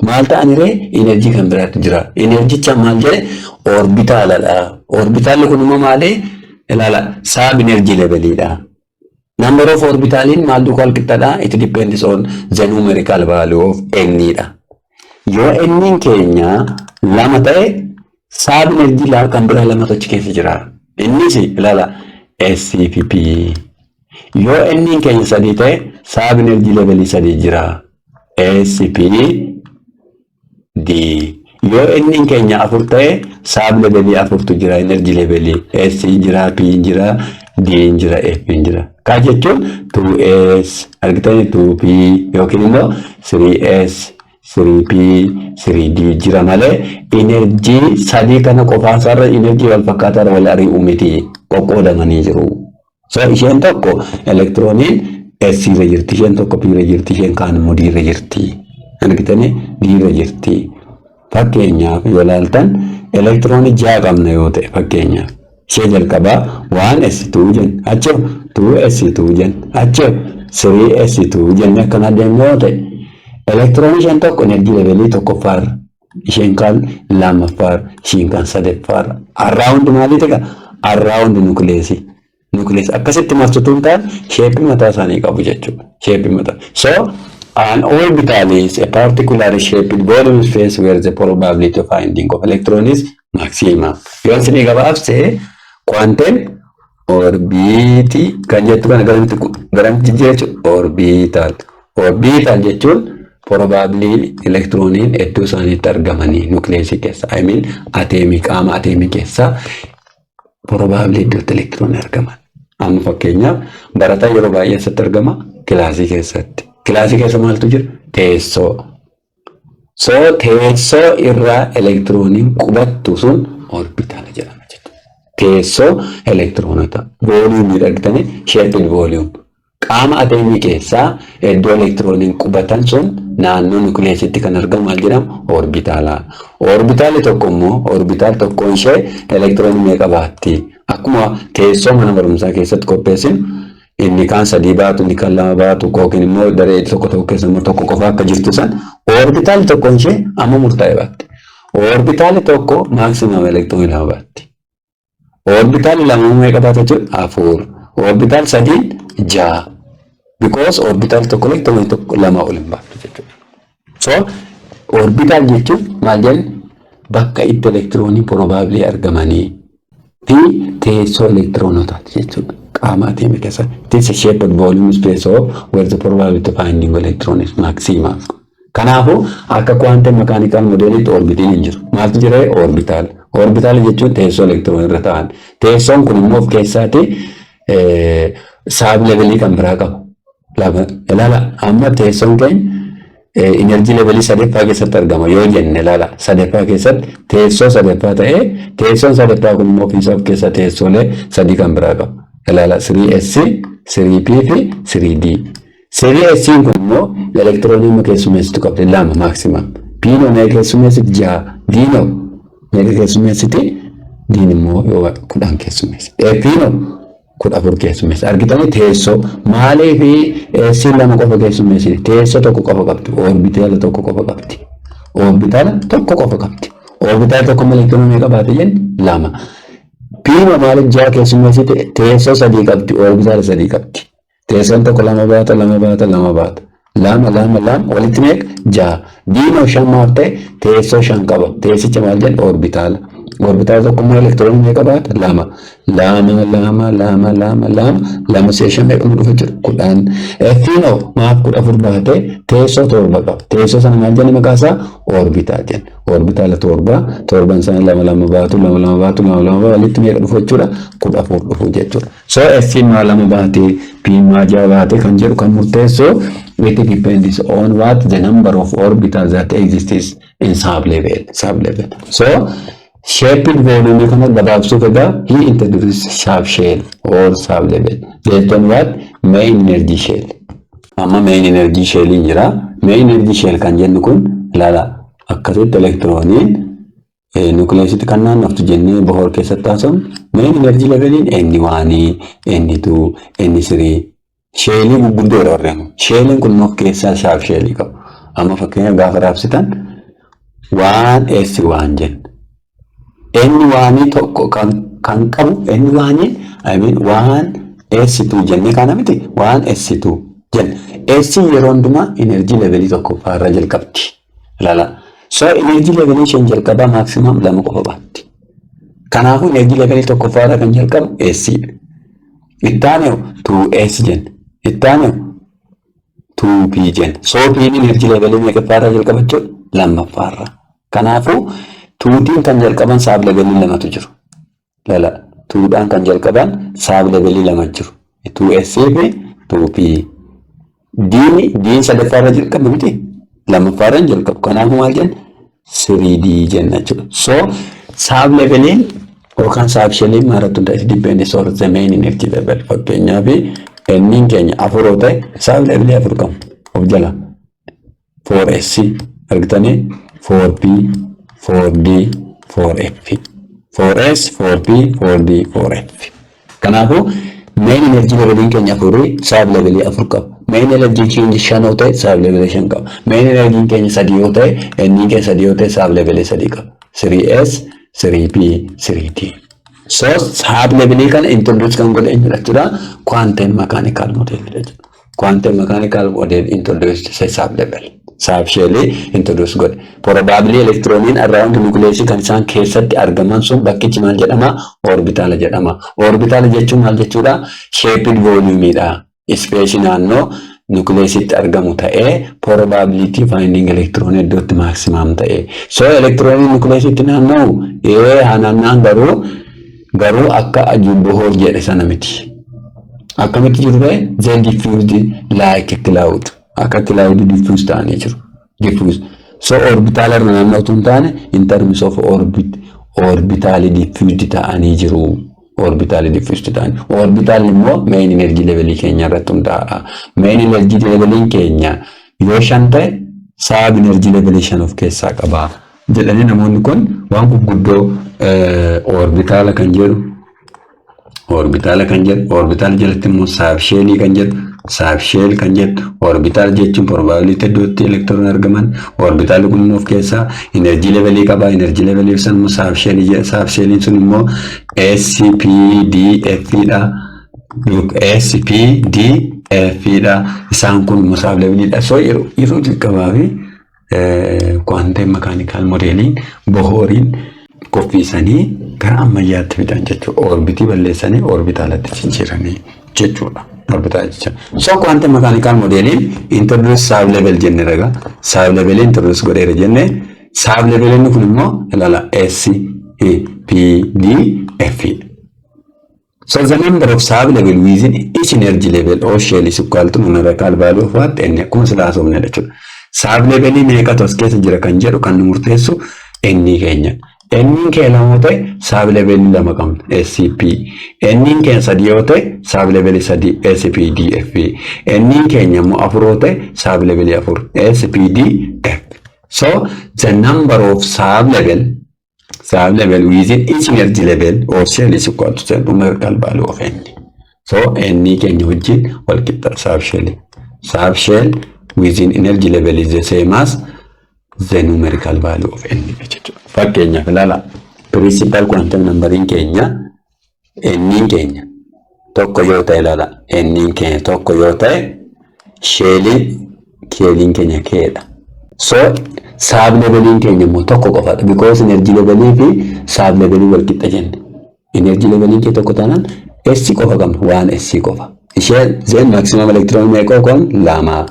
Maal ta'aniree? Enerjii kan biraatu jira. Enerjicha maal jedhe? Orbitaaladha. Orbitaalli kun immoo maali? Ilaala, sub energy leveliidha. Number of orbitaaliin maal duukaa wal qixxaadha? It depends on the numerical value of n dha. Yoo n keenya lama ta'e, sub energy kan biraa lamatu achi keessa jira. Innis ilaala, S fi P. Yoo n keenya sadii ta'e, sub energy levelii sadii jira. S, P, D. Yoo n keenya afur ta'e, sub levelii afurtu jira, energy levelii. S jira, P jira, D jira, F jira. Kaa jechuun 2S argitanii, 2P yookiin immoo 3S, 3P, 3D jira malee enerjii sadii kana qofaasaarra enerjii wal fakkaataarra wal ari'u miti, qoqqoodamanii jiru. So isheen tokko elektirooniin S irra jirti, isheen tokko P irra jirti, isheen kaan immoo D irra jirti. Argitanii, D irra jirti. Fakkeenyaaf yoo ilaaltan, elektiroonii ja'a qabna yoo ta'e, fakkeenyaaf ishee jalqabaa 1s2 jenna, achi 2s2 jenna, achi 3s2 jenne, akkana deemnu yoo ta'e, elektiroonii isheen tokko enerjii levelii tokkoffaarra, isheen kaan lammaffaarra, isheen kaan sadaffaarra, around maalii ta'e? Around nucleusii. Nucleus akkasitti marsituu hin taane, shapeii mataa isaanii qabu jechuudha. Shapeii mataa. So an orbital is a particularly shaped volume space where the probability of finding of electron is maximum. Yoon isinii gabaabse, quantum orbitii kan jettu kana garamitti jijjiira jechuudha? Orbital. Orbital jechuun probably elektirooniin iddoo isaaniitti argamanii nucleusii keessa, I mean ateemii, qaama ateemii keessa probably iddootti elektiroonni argaman. Amma fakkeenyaaf barataa yeroo baay'ee eessatti argama? Kilaasii keessatti. Kilaasii keessa maaltu jira? Teessoo. So teessoo irraa elektirooniin qubattu sun orbitaala jedhama jechuudha. Teessoo elektiroonota volumeii argitanii, shaped volume. Qaama ateemii keessaa iddoo elektirooniin qubatan sun naannoo nucleusitti kan argamu maal jedhama? Orbitaala. Orbitaalli tokko immoo, orbitaal tokkoon ishee elektiroonii meeqa baatti? Akkuma teessoo mana barumsaa keessatti qopheessinu, inni kaan sadii baatu, inni kaan lama baatu, yookiin immoo daree tokko tokko keessa immoo tokko qofa akka jirtu san, orbitaalli tokkoon ishee amma murtaa'e baatti. Orbitaalli tokko maximum elektiroonii lama baatti. Orbitaalli lama meeqa baata jechuudha? Afur. Orbitaal sadiin ja'a. Because orbitaal tokko elektiroonii tokko lama ol hin baattu jechuudha. So orbital jechuun maal jenna? Bakka itti elektiroonii probably argamanii fi teessoo elektiroonotaati jechuudha. Qaama ateemii keessa. It is a shaped volume space of where the probability of finding electron is maximum. Kanaafuu akka quantum mechanical modelitti orbitiin hin jiru. Maaltu jira? Orbital. Orbital jechuun teessoo elektiroonii irra ta'an. Teessoon kun immoo of keessaati sub levelii kan biraa qaba. Ilaala, amma teessoon keenya energy levelii sadaffaa keessatti argama yoo jenne, ilaala, sadaffaa keessatti teessoo sadaffaa ta'ee, teessoon sadaffaa kun immoo ofiisaa of keessaa teessoolee sadii kan biraa qaba. Ilaala, 3S, 3P fi 3D. 3S kun immoo elektiroonii amma keessummeessitu qabdi, lama maximum. P noo meeqa keessummeessiti? Jaha. D noo meeqa keessummeessiti? D immoo yoo 10 keessummeessiti. F noo 14 keessummeessa. Argitanii, teessoo maalii fi S lama qofa keessummeessiti? Teessoo tokko qofa qabdi. Orbitaala tokko qofa qabdi. Orbitaala tokko qofa qabdi. Orbitaala tokko elektiroonii meeqa baate jenne? Lama. P maaliif jaha keessummeessite? Teessoo sadii qabdi. Orbitaala sadii qabdi. Teessoon tokko lama baata, lama baata, lama baata. Lama, lama, lama walitti meeqa? Jaha. D noo shan maaf ta'e? Teessoo shan qaba. Teessicha maal jedhu? Orbitaala. Orbitaala tokko immoo elektiroonii meeqa baata? Lama. Lama, lama, lama, lama, lama, lama si'a 5 meeqa nu dhufa jechuudha? 10. F'n maaf 14 baate? Teessoo 7 qaba. Teessoo sana maal jenna maqaa isaa? Orbitaal jenna. Orbitaala 7, torban sana lama lama baatu, lama lama baatu, lama lama baatu, walitti meeqa dhufu jechuudha? 14 dhufu jechuudha. So F'n maa 2 baate, P maa 6 baate kan jedhu kan murteessu it depends on what the number of orbitals that exists in sub level. Sub level. So shaped volume kana gabaabsuuf egaa he introduced sub shell or sub level based on what? Main energy shell. Amma main energy shell jira. Main energy shell kan jennu kun ilaala, akkasitti elektirooniin nucleusitti kan naannoftu jennee Bohr keessatti haasofnu main energy leveliin N1, N2, N3 shellii gurguddoodha warreen kun. Shelliin kun of keessaa sub shellii qabu. Amma fakkeenyaaf gaafa raabsitan 1s1 jenna. N1 tokko kan qabu N1, I mean 1s2 jennee kana miti, 1s2 jenna. S yeroo hundumaa energy levelii tokkoffaa irra jalqabdi. Ilaala. So energy levelii isheen jalqabaa maximum 2 qofa baatti. Kanaafuu energy levelii tokkoffaa irra kan jalqabu S dha. Ittaanee 2S jenna. Ittaanee 2P jenna. So P energy levelii meeqaffaa irra jalqaba jechuudha? Lammaffaa irra. Kanaafuu 2tiin kan jalqaban sub levelii lamatu jiru. Lala, 2dhaan kan jalqaban sub levelii lama jiru. 2S fi 2P. D'n sadaffaa irra jalqaba miti? Lammaffaa irra hin jalqabu. Kanaafuu maal jenna? 3D jenna jechuudha. So sub leveliin yookaan sub shelliin maalirratti hundaa'e? Depends on the main energy level. Fakkeenyaaf N'n keenya 4 yoo ta'e sub levelii 4 qabu of jala. 4S argitanii, 4P, 4D, 4F, 4S, 4P, 4D, 4F. Kanaafuu main energy leveliin keenya 4 sub levelii 4 qaba. Main energy keenya 5 yoo ta'e sub levelii 5 qaba. Main energy keenya 3 yoo ta'e, N keenya 3 yoo ta'e sub levelii 3 qaba. 3S, 3P, 3D. So sub levelii kana introduce kan godhe eenyudha jechuudha? Quantum mechanical model jechuudha. Quantum mechanical model introduced sub level. Sub shellii introduce godhe. Probably electroniin around nucleus kan isaan keessatti argaman sun bakkichi maal jedhama? Orbitaala jedhama. Orbitaala jechuun maal jechuudha? Shaped volume dha. Space naannoo nucleusitti argamu ta'ee probability finding electron iddootti maximum ta'e. So electroniin nucleusitti naanna'u haa naanna'an, garuu akka Bohr jedhe sana miti. Akkamitti jiru ta'e? They diffused like a cloud. Akka cloud diffuse ta'anii jiru. Diffuse. So orbitaala irra naanna'u otoo hin taane in terms of orbit orbitaalii diffused ta'anii jiru. Orbitaalii diffused ta'anii. Orbitaalli immoo main energy levelii keenya irratti hundaa'a. Main energy leveliin keenya yoo 5 ta'e sub energy levelii 5 of keessaa qaba. Jedhanii namoonni kun waan gurguddoo orbitaala kan jedhu, orbitaala kan jedhu, orbitaala jalatti immoo sub shellii kan jedhu, sub shell kan jedhu, orbitaala jechuun probability iddootti elektiroon argaman, orbitaalli kun immoo of keessaa energy levelii qaba, energy levelii sun immoo sub shellii jedha, sub shelliin sun immoo S P D F dha. S P D F dha. Isaan kun immoo sub leveliidha. So yeroo jalqabaa fi quantum mechanical modeliin Bohriin qophiisanii gara ammayyaatti fidan jechuudha. Orbitii balleessanii orbitaalatti jijjiiranii jechuudha. Orbitaala jechuudha. So quantum mechanical modeliin introduce sub level jenne raga. Sub level introduce godheera jenne. Sub level kun immoo ilaala, S P D F. So the number of sub level within each energy level or shell is equal to numerical value of what? N, akkuma silaa haasofne jechuudha. Sub levelii meeqatu as keessa jira kan jedhu kan nu murteessu N keenya. N kee 2 yoo ta'e sub levelii 2 qabna, SCP. N keenya 3 yoo ta'e sub levelii 3, SPDF. N keenya immoo 4 yoo ta'e sub levelii 4, SPDF. So the number of sub level within each energy level or shell is equal to the numerical value of N. So N keenya wajjin wal qixa sub shell. Sub shell within energy level is the same as the numerical value of N jechuudha. Fakkeenyaaf ilaala, principal quantum numberiin keenya N keenya 1 yoo ta'e, ilaala, N keenya 1 yoo ta'e shelliin keenya K dha. So Sub leveliin keenya immoo tokko qofaadha. Because energy levelii fi sub levelii wal qixa jenne. Energy leveliin kee tokko taanaan S qofa qabna, waan S qofa. Ishee then maximum electron meeqa kun? Lama.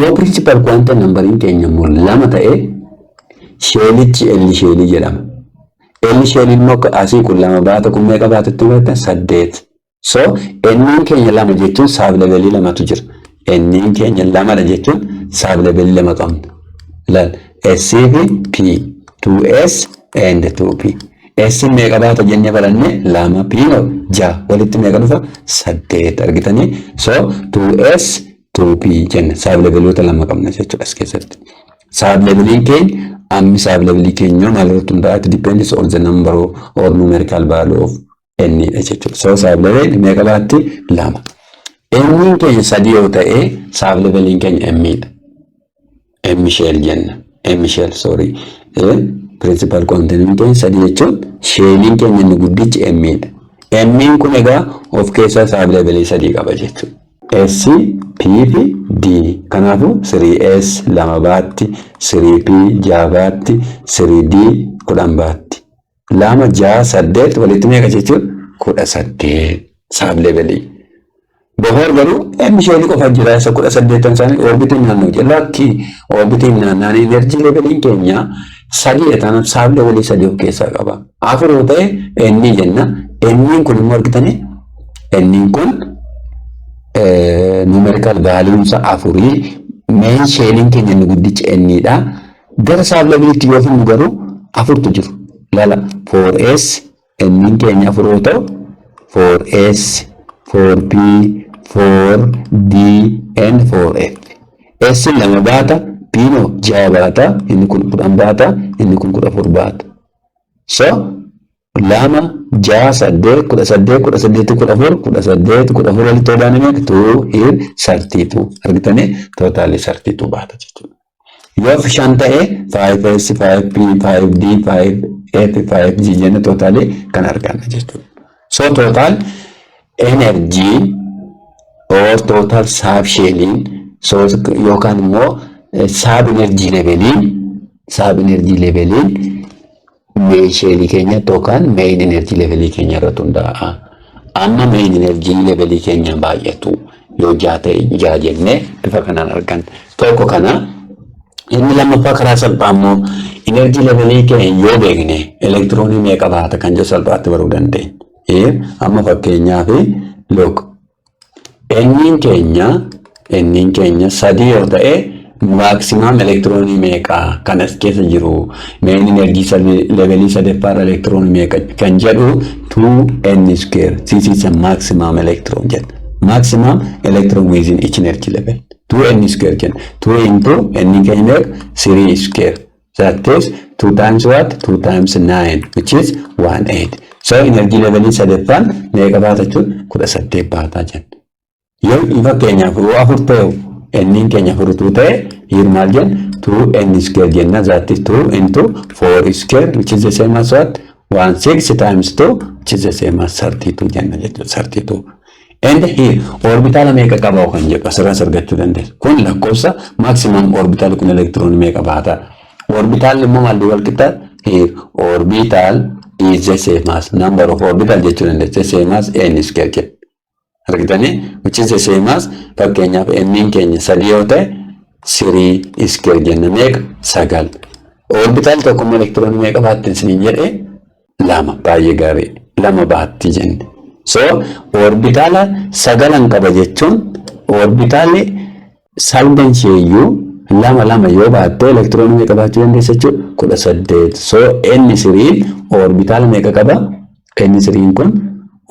Yoo principal quantum numberiin keenya immoo 2 ta'e, shellichi L shellii jedhama. L shelliin immoo asii kun lama baata, kun meeqa baatatti hubattan? Saddeet. So N'n keenya 2 jechuun sub levelii lamatu jira. N'n keenya lamadha jechuun sub levelii lama qabna. Ilaal, S fi P, 2S and 2P. S meeqa baata jennee baranne? Lama, P no ja'a, walitti meeqa dhufa? Saddeet. Argitanii? So 2S 2P jenna, sub leveloota lama qabna jechuudha as keessatti. Sub leveliin keenya ammi sub levelii keenya maal irratti hundaa'a? It depends on the number or numerical value of n dha jechuudha. So sub level meeqa baatti? Lama. N keenya sadii yoo ta'e, sub leveliin keenya M dha. M shell jenna. M shell, sorry. Principal quantum keenya sadii jechuun shelliin keenya inni guddichi M dha. M kun egaa of keessaa sub levelii sadii qaba jechuudha. S, P fi D. Kanaafuu 3S lama baatti, 3P ja'a baatti, 3D 10 baatti. Lama, ja'a, saddeet, walitti meeqa jechuudha? 18 sub levelii. Bohr garuu M shellii qofa jira, isa 18 isaanii orbitiin naannoo jira. Lakki, orbitiin naannaan energy leveliin keenya sadii taanaan sub levelii sadii of keessaa qaba. Afur yoo ta'e N jenna. N kun immoo, argitanii, N kun numerical valueunsa afurii, main shelliin keenya inni guddichi N dha. Gara sub leveliitti yoo finnu garuu afurtu jiru. Lala, 4S, N keenya afur yoo ta'u, 4S, 4P, 4D and 4F. S lama baata, P no ja'a baata, inni kun 10 baata, inni kun 14 baata. So lama, ja'a, saddeet, 18, 18, 14, 18, 14 walitti odaane meeqa? Two here, 32. Argitanii, totalii 32 baata jechuudha. Yoo shan ta'e, 5S, 5P, 5D, 5F, 5G jenne totalii kan arganna jechuudha. So total energy or total sub shelliin so yookaan immoo sub energy leveliin main shellii keenya yookaan main energy levelii keenya irratti hundaa'a. Amma main energy levelii keenya baay'atu yoo ja'a ta'e, ja'a jennee bifa kanaan arganna. Tokko kana. Inni lammaffaa karaa salphaa immoo energy levelii keenya yoo beekne elektiroonii meeqa baata kan jedhu salphaatti baruu dandeenya. Amma fakkeenyaaf, look, N'n keenya sadii yoo ta'e, maximum elektiroonii meeqa kan as keessa jiru, main energy levelii sadaffaarra elektiroonii meeqa kan jedhu, 2n square. This is a maximum electron jedha. Maximum electron within each energy level 2n square jenna. 2 into n keenya meeqa? 3 square. That is 2 times what? 2 times 9, which is 1 8. So energy levelii sadaffaan meeqa baata jechuun? 18 baataa jenna. Yoo fakkeenyaaf yoo afur ta'e, n keenya afuritu ta'e, here maal jenna? 2n square jenna. That is 2 into 4 square, which is the same as what? 1 6 times 2, which is the same as 32 jenna jechuudha, 32. And here orbitaala meeqa qaba kan jedhu asirraas argachuu dandeessa. Kun lakkoofsa maximum orbital kun elektiroonii meeqa baata. Orbitaalli immoo maal wal qixa? Here orbital is the same as number of orbital jechuu dandeessa. The same as n square jedha. Argitanii, which is the same as, fakkeenyaaf n keenya sadii yoo ta'e, three square jenna. Meeqa? Sagal. Orbital tokko immoo elektiroonii meeqa baatti isiniin jedhe? Lama. Baay'ee gaarii, lama baatti jenne. So orbitaala sagalan qaba jechuun orbitaalli salgan isheeyyuu lama lama yoo baatte elektiroonii meeqa baachuu dandeessa jechuudha? 18. So inni threen orbitaala meeqa qaba? Inni threen kun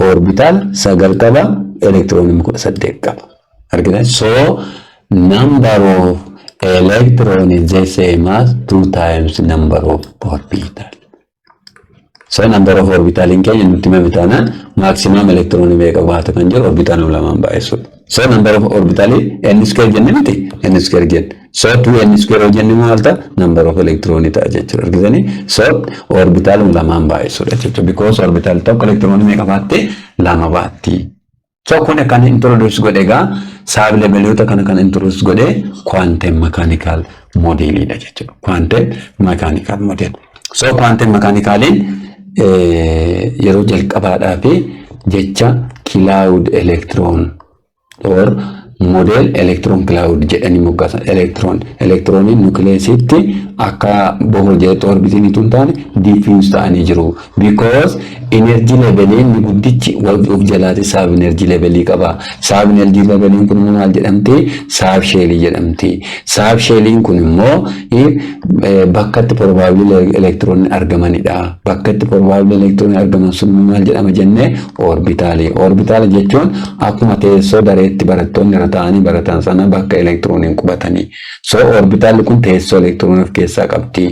orbitaala sagal qaba, elektiroonii 18 qaba. Argitan? So number of electron is the same as two times number of orbital. So number of orbitaliin keenya nutti himame taanaan maximum elektiroonii meeqa baata kan jedhu orbitaal lamaan baay'isuudha. So number of orbitalii n square jenne miti? N square jenne. So 2n square yoo jenne maal ta'a? Number of elektiroonii ta'a jechuudha. Argitanii? So orbital lamaan baay'isuudha jechuudha. Because orbital tokko elektiroonii meeqa baatti? Lama baatti. So kun kan introduce godhe egaa sub leveloota kana kan introduce godhe quantum mechanical modelidha jechuudha. Quantum mechanical model. So quantum mechanicaliin yeroo jalqabaadhaa fi jecha cloud electron or model electron cloud jedhanii moggaasan. Electroniin nucleusitti akka Bohr jedhetti orbitiin utuu hin taane diffuse ta'anii jiru. Because energy leveliin inni guddichi of jalaati sub energy levelii qaba. Sub energy leveliin kun immoo maal jedhamti? Sub shellii jedhamti. Sub shelliin kun immoo bakka itti probably electronni argamanidha. Bakka itti probably electronni argaman sun maal jedhama jennee? Orbitalii. Orbitalii jechuun akkuma teessoo dareetti barattoonni irra taa'anii baratan sana bakka elektirooniin qubatanii. So orbitalli kun teessoo elektiroonii of keessaa qabdi.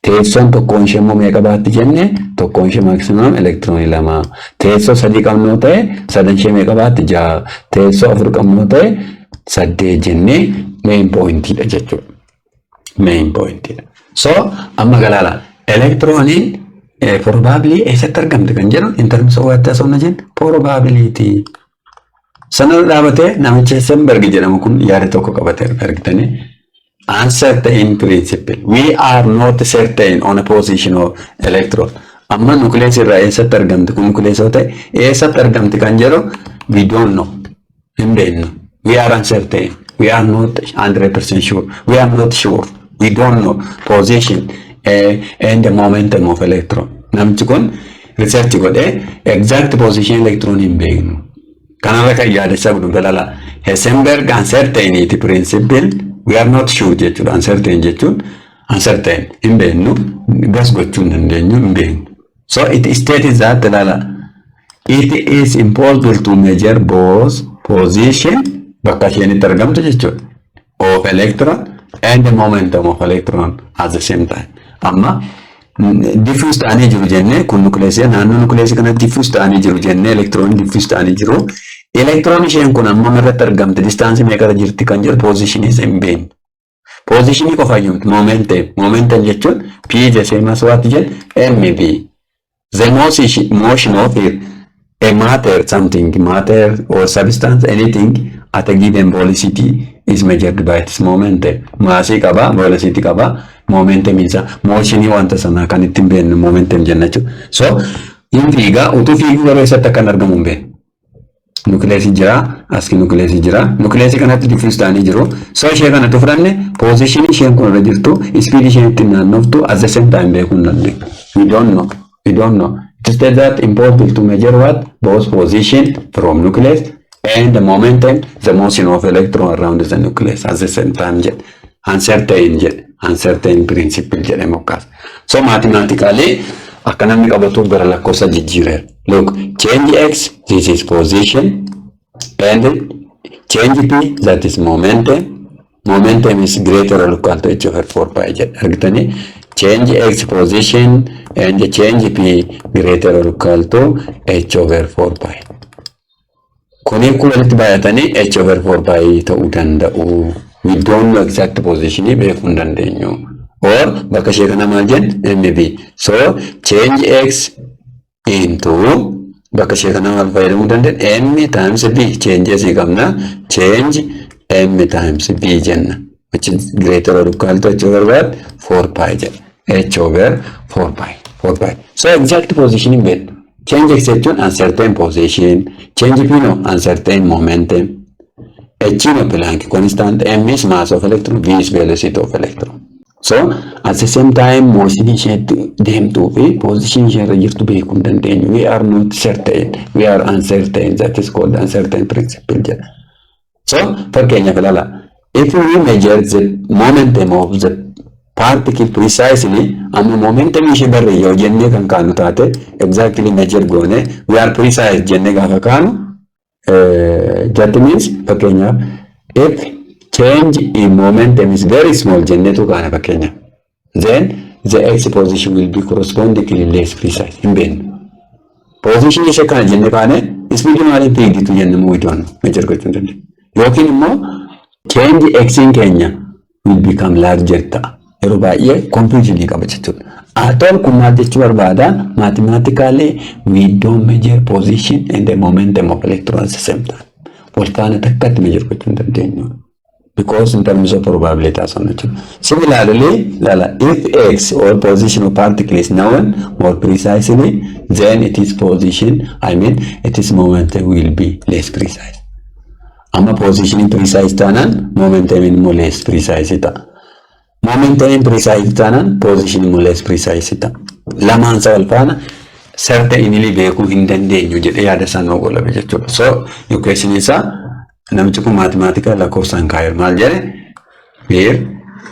Teessoon tokkoon ishee immoo meeqa baatti jenne? Tokkoon ishee maximum elektiroonii lama. Teessoo sadii qabnu ta'e sadan ishee meeqa baatti? Ja'a. Teessoo afur qabnu ta'e saddeet jennee main pointiidha jechuudha. Main pointiidha. So amma galaala elektirooniin probably eessatti argamti kan jedhu in terms of what haasofna jenna? Probability. Sana dhaabatee namichi Heisenberg jedhamu kun yaada tokko qabatee argitanii. Uncertain principle. We are not certain on a position of electron. Amma nucleus irraa eessatti argamti kun nucleus yoo ta'e eessatti argamti kan jedhu we don't know. Hin beeknu. We are uncertain. We are not 100% sure. We are not sure. We don't know position and the momentum of electron. Namichi kun research godhee exact position electron hin beeknu. Kanarra kan yaadachaa godhu galala. Heisenberg uncertainty principle, we are not sure jechuudha. Uncertain jechuun uncertain, hin beeknu, guess gochuu hin dandeenyu, hin beeknu. So it states that, lala, it is impossible to measure both position, bakka isheen itti argamtu jechuudha, of electron and the momentum of electron at the same time. Amma diffuse ta'anii jiru jennee, kun nucleusii, naannoo nucleusii kanatti diffuse ta'anii jiru jennee, elektiroonni diffuse ta'anii jiru. Elektiroon isheen kun amma irratti argamte, distanceii meeqarra jirti kan jedhu positionii isa hin beeknu. Positionii qofa iyyuu miti, momentum. Momentum jechuun P the same as what jedhu? MV. The motion of a matter, something, matter or substance, anything at a given velocity is measured by its momentum. Massii qaba, velocity qaba, momentum isa motionii wanta sanaa kan ittiin beeknu momentum jenna jechuudha. So hin fiigaa, utuu fiiguu garuu eessatti akka hin argamu hin beeknu. Nucleusii jira, aski nucleusii jira. Nucleusii kanatti diffuse ta'anii jiru. So ishee kanatti fudhanne positionii isheen kun irra jirtu, speed isheen ittiin naannoftu at the same time beekuu hin dandeenyu. We don't know. We don't know. It is that impossible to measure what? Both position from nucleus and the momentum, the motion of electron around the nucleus at the same time jedhe. Uncertain jedhe. Uncertain principle jedhe moggaasa. So mathematically akka namni qabatuuf gara lakkoofsa jijjiireera. Look, change x, this is position, and change p, that is momentum. Momentum is greater or equal to h over 4 pi jedhe. Argitanii? Change x position and change p greater or equal to h over 4 pi. Kuni kun walitti baay'atanii h over 4 pi ta'uu danda'u. We don't know exact position, beekuu hin dandeenyu. Or bakka ishee kana maal jenna? Mv. So change x into bakka ishee kana maal fayyadamuu dandeenya? M times v. Change asii qabna. Change m times v jenna. Which is greater or equal to h over what? 4 pi jedha. H over 4 pi. 4 pi. So exact position hin beeknu. Change x jechuun uncertain position. Change p no uncertain momentum. H no Planck constant. M is mass of electron. V is velocity of electron. So at the same time motion ishee deemtuu fi position ishee irra jirtu beekuu hin dandeenyu. We are not certain. We are uncertain. That is called uncertain principle jedha. So fakkeenyaaf ilaala. If we measure the momentum of the particle precisely, amma momentum ishee barre yoo jennee kan kaanu taate, exactly measure goone, we are precise jennee gaafa kaanu, that means fakkeenyaaf if change in momentum is very small jenneetu kaana fakkeenyaaf, then the x position will be correspondingly less precise. Hin beeknu. Position ishee kana jennee kaane, speed maaliin fiigditu jenne immoo we don't measure gochuu hin dandeenyu. Yookiin immoo change x keenya will become larger ta'a. Yeroo baay'ee confusion qaba jechuudha. At all kun maal jechuu barbaada? Mathematically, we don't measure position and the momentum of electron at the same time. Wal faana takkatti measure gochuu hin dandeenyu. Because in terms of probability haasofna jechuudha. Similarly, lala, if x or position of particle is known more precisely, then it is position, I mean, it is momentum will be less precise. Amma position precise taanaan momentum immoo less precise ta'a. Momentum precise taanaan position immoo less precise ta'a. Lamaan isa wal faana certainly beekuu hin dandeenyu jedhee yaada isaa nuu qolabe jechuudha. So equation isaa namichi kun mathematical lakkoofsaan kaa'eera. Maal jedhe? Here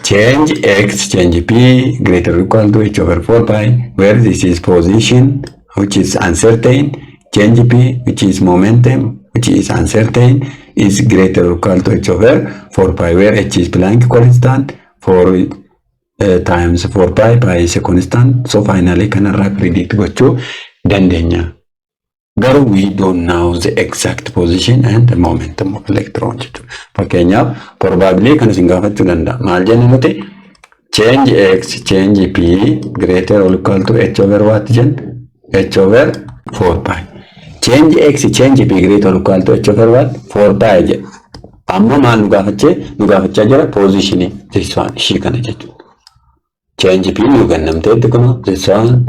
change x change p greater or equal to h over 4 pi, where this is position, which is uncertain, change p, which is momentum, which is uncertain, is greater or equal to h over 4 pi, where h is Planck constant, 4 times 4 pi, pi is a constant. So finally kanarraa predict gochuu dandeenya. Garuu we don't know the exact position and the momentum of electron jechuudha. Fakkeenyaaf, probably kan isin gaafachuu danda'a. Maal jenna nuti? Change x change p greater or equal to h over what jenna? H over 4 pi. Change x change p greater or equal to h over what? 4 pi jedha. Amma maal nu gaafachee nu gaafachaa jira? Position, this one, ishii kana jechuudha. Change p nu kennamteetti kun this one,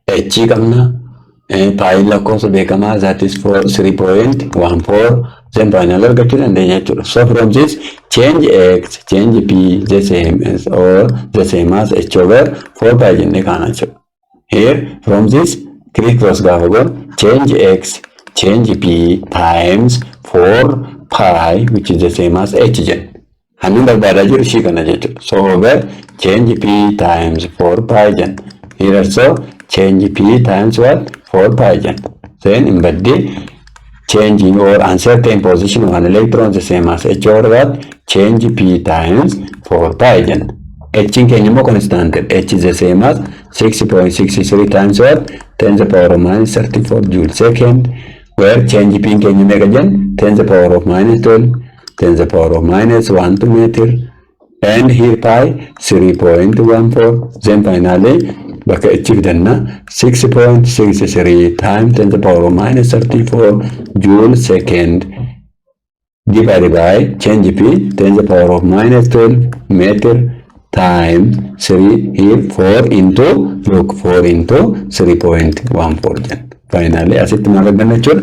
h qabna, pi lakkoofsa beekamaa, that is for 3.14, then final argachuu dandeenya jechuudha. So from this, change x change p the same as or the same as h over 4 pi jennee kaana jechuudha. Here from this, criss cross gaafa goonu, change x change p times 4 pi, which is the same as h jenna. Hanni barbaadaa jiru ishii kana jechuudha. So over change p times 4 pi jenna. Here also change p times what? 4 pi jenna. Then in baddee change in or uncertain position of an electron the same as h over what? Change p times 4 pi jenna. H keenya immoo constant. H is the same as 6.63 times what? 10 the power of minus 34 joule second, where change p keenya meeqa jenna? 10 the power of minus 12, 10 the power of minus 1 2 meter, and here pi 3.14. Then finally bakka h fidanna, 6.63 times 10 the power of minus 34 joule second divided by change p, 10 the power of minus 12 meter times 3, here 4 into, look, 4 into 3.14 jenna. Finally asitti maal arganna jechuudha?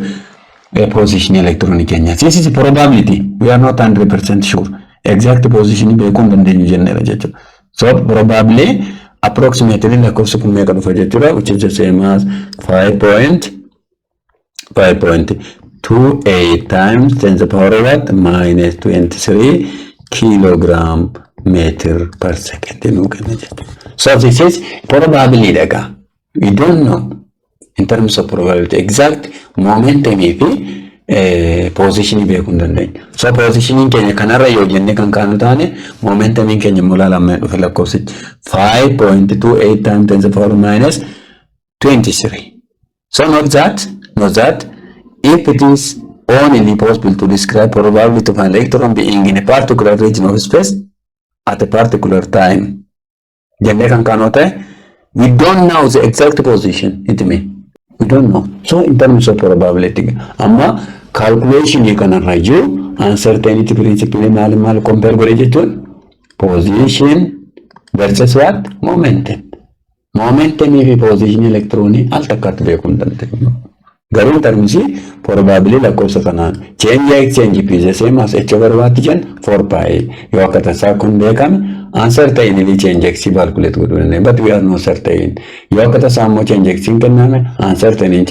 Position electron keenya. This is probability. We are not 100% sure. Exact position beekuu hin dandeenyu jenneera jechuudha. So probably, approximately lakkoofsi kun meeqa dhufa jechuudha, which is the same as 5.5.28 times 10 the power of what? Minus 23 kilogram meter per second nuu kenna jechuudha. So this is probably dhagaa. We don't know in terms of probability exact momentum fi positionii beekuu hin dandeenyu. So positioniin keenya kanarra yoo jennee kan kaanu taane, momentumiin keenya immoo ilaalamee dhufe lakkoofsichi 5.28 times 10 to the power minus 23. So note that if it is only possible to describe probability of an electron being in a particular region of space at a particular time jennee kan kaanu ta'e, we don't know the exact position, it mean we don't know. So in terms of probability, amma calculation kanarra jiru uncertainty principle maal maal compare godhe jechuun position versus what? Momentum. Momentum fi position electronii al takkaatti beekuu hin dandeenyu. Garuu in terms probably lakkoofsa kanaan change x change p the same as h over what jen 4 pi yoo akka tasaa kun beekame, uncertainly change x calculate godhuu dandeenya, but we are not certain. Yoo akka tasaa immoo change x hin kenname, uncertain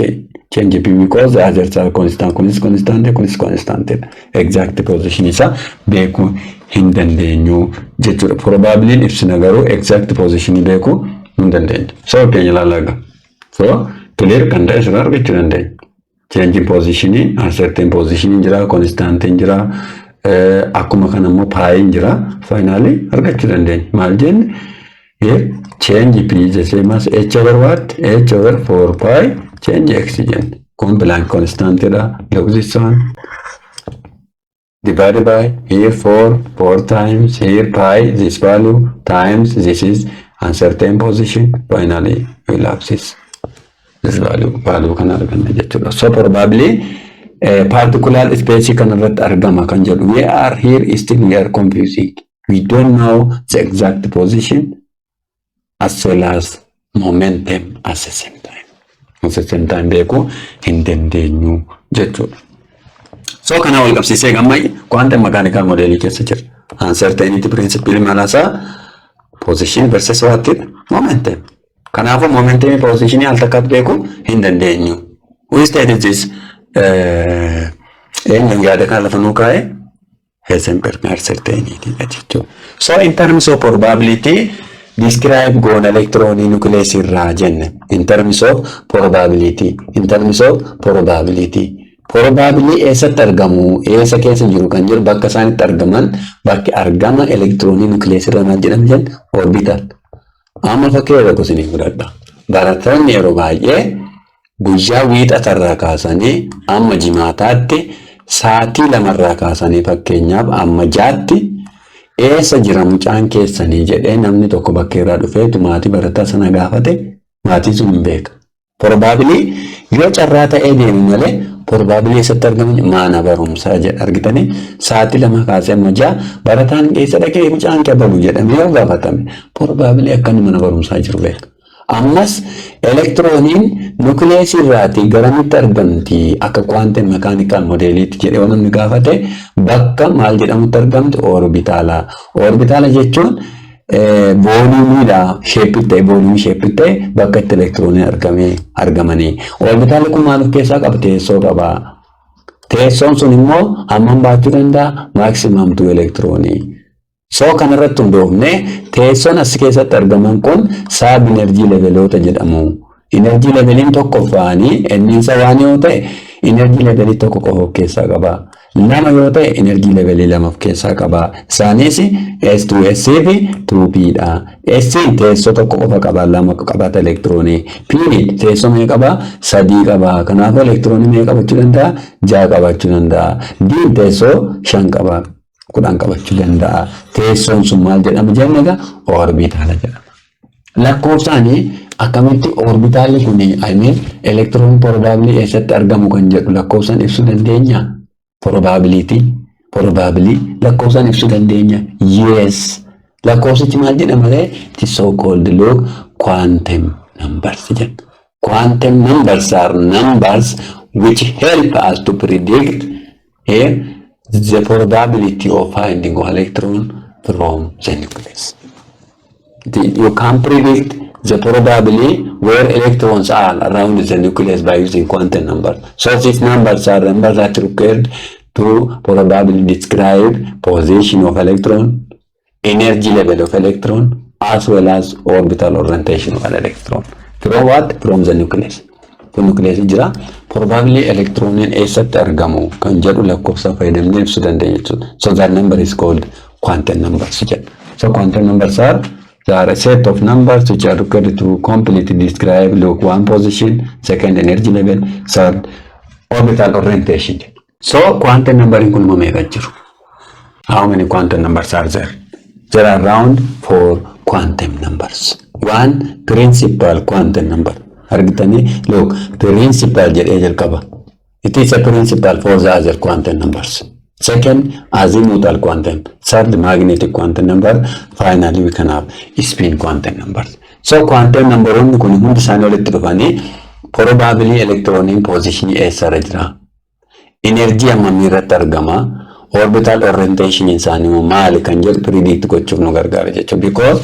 change p, because the others are constant, kunis constant, kunis constant, exact position isaa beekuu hin dandeenyu jechuudha. Probably ibsina, garuu exact position beekuu hin dandeenyu. So keenya ilaalaa, so clear kan ta'e sirraa argachuu dandeenya. Change in position, uncertain position jira, constant jira, akkuma kana immoo pi jira, finally argachuu dandeenya. Maal jenne? Here change p the same as h over what? H over 4 pi change x jenne. Kun Planck constant dha. Look, this one divided by here 4 4 times here pi, this value times this is Uncertain position, finally we'll have this value kana arganna jechuudha. So probably particular space kana irratti argama kan jedhu, we are here, still we are confusing. We don't know the exact position as well as momentum at the same time. At the same time beekuu hin dandeenyu jechuudha. So kana wal qabsiisee gamma quantum mechanical modelii keessa jira. Uncertainty principle malaasaa position versus what? Momentum. Kanaafuu momentum position al takkaatti beekuu hin dandeenyu. We stated this, eenyuun yaada kana lafa nuu kaa'e? Heisenberg uncertainty dha jechuudha. So in terms of probability describe goona electronii nucleus irraa jenne, in terms of probability, in terms of probability, probably eessatti argamu, eessa keessa jiru kan jiru, bakka isaan itti argaman, bakki argama electronii nucleus irraa maal jedhama jenna? Orbital. Amma fakkii tokko isinii fudhadha. Barattoonni yeroo baay'ee guyyaa wiixatarraa kaasanii amma jimaataatti sa'aatii 2rraa kaasanii, fakkeenyaaf, amma 6tti eessa jira mucaan keessanii jedhee namni tokko bakka irraa dhufeetu maatii barataa sana gaafate, maatii sun hin beeka. Probably yoo carraa ta'ee deemu malee, probably eessatti argamu, mana barumsaa jedha. Argitanii, sa'aatii 2 kaasee amma 6 barataan eessa dhaqee mucaan kee balu jedhamee yoo gaafatame, probably akka inni mana barumsaa jiru beeka. Ammas elektirooniin nukileesii irraatii garamitti argamti akka quantum mechanical modeliitti jedhee yoo namni gaafate, bakka maal jedhamutti argamti? Orbitaala. Orbitaala jechuun volumeiidha, shapeii ta'e, volumeii shapeii ta'e, bakka itti elektirooniin argamee argamanii. Orbitaalli kun maal of keessaa qaba? Teessoo qaba. Teessoon sun immoo hammam baachuu danda'a? Maximum two elektiroonii. So kanarratti hundoofne teessoon as keessatti argaman kun sub energy leveloota jedhamu. Energy leveliin tokkoffaanii inniinsa waan yoo ta'e, energy levelii tokko qofa of keessaa qaba. Lama yoo ta'e, energy levelii lama of keessaa qaba. Isaanis S2S fi 2P dha. S teessoo tokko qofa qaba, lama qabata elektiroonii. P teessoo meeqa qaba? Sadii qaba. Kanaafuu elektiroonii meeqa qabachuu danda'a? Ja'a qabachuu danda'a. D teessoo shan qaba. 10 qabachuu danda'a. Teessoon sun maal jedhama jenne egaa? Orbitaala jedhama. Lakkoofsaanii akkamitti orbitaalli kun, I mean, electron probably eessatti argamu kan jedhu lakkoofsaan ibsuu dandeenya? Probability, probably lakkoofsaan ibsuu dandeenya. Yes. Lakkoofsichi maal jedhama ree? It is so called, look, quantum numbers jedha. Quantum numbers are numbers which help us to predict here the probability of finding an electron from the nucleus. You can predict the probability where electrons are around the nucleus by using quantum numbers. So these numbers are numbers that required to probably describe position of electron, energy level of electron, as well as orbital orientation of an electron. From what? From the nucleus. Kun nucleus jira. Probably electroniin eessatti argamu kan jedhu lakkoofsa fayyadamnee ibsuu dandeenya jechuudha. So that number is called quantum numbers jedha. So quantum numbers are, they are a set of numbers which are required to completely describe, look, one position, second energy level, third orbital orientation. So quantum numbering kun meeqa jiru? How many quantum numbers are there? There are around four quantum numbers. One, principal quantum number. Argitanii, look, principal jedhee jalqaba. It is a principal for the other quantum numbers. Second, azimuthal quantum. Third, magnetic quantum number. Finally, we can have spin quantum numbers. So quantum numberoonni kun hundi isaanii walitti dhufanii probably electroniin position eessarra jira? Energy hammamii irratti argama? Orbital orientation isaanii immoo maali kan jedhu predict gochuuf nu gargaara jechuudha. Because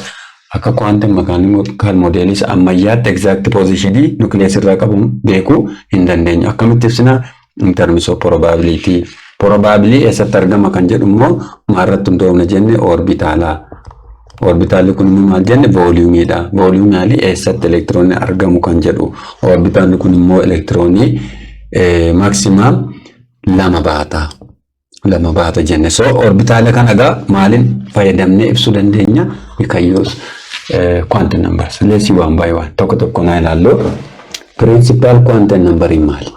akka quantum mechanical modelis ammayyaatti exact positionii nucleus irraa qabu beekuu hin dandeenyu. Akkamitti ibsina? In terms of probability. Probably eessatti argama kan jedhu immoo maalirratti hundoofna jenne? Orbitaalaa. Orbitaalli kun immoo maal jenne? Volumeiidha. Volumeii maali? Eessatti elektiroonni argamu kan jedhu. Orbitaalli kun immoo elektiroonii maximum lama baata. Lama baata jenne. So orbitaala kana egaa maaliin fayyadamnee ibsuu dandeenya? We can use quantum numbers. Let's see one by one. Tokko tokko naa ilaallu. Principal quantum number maali?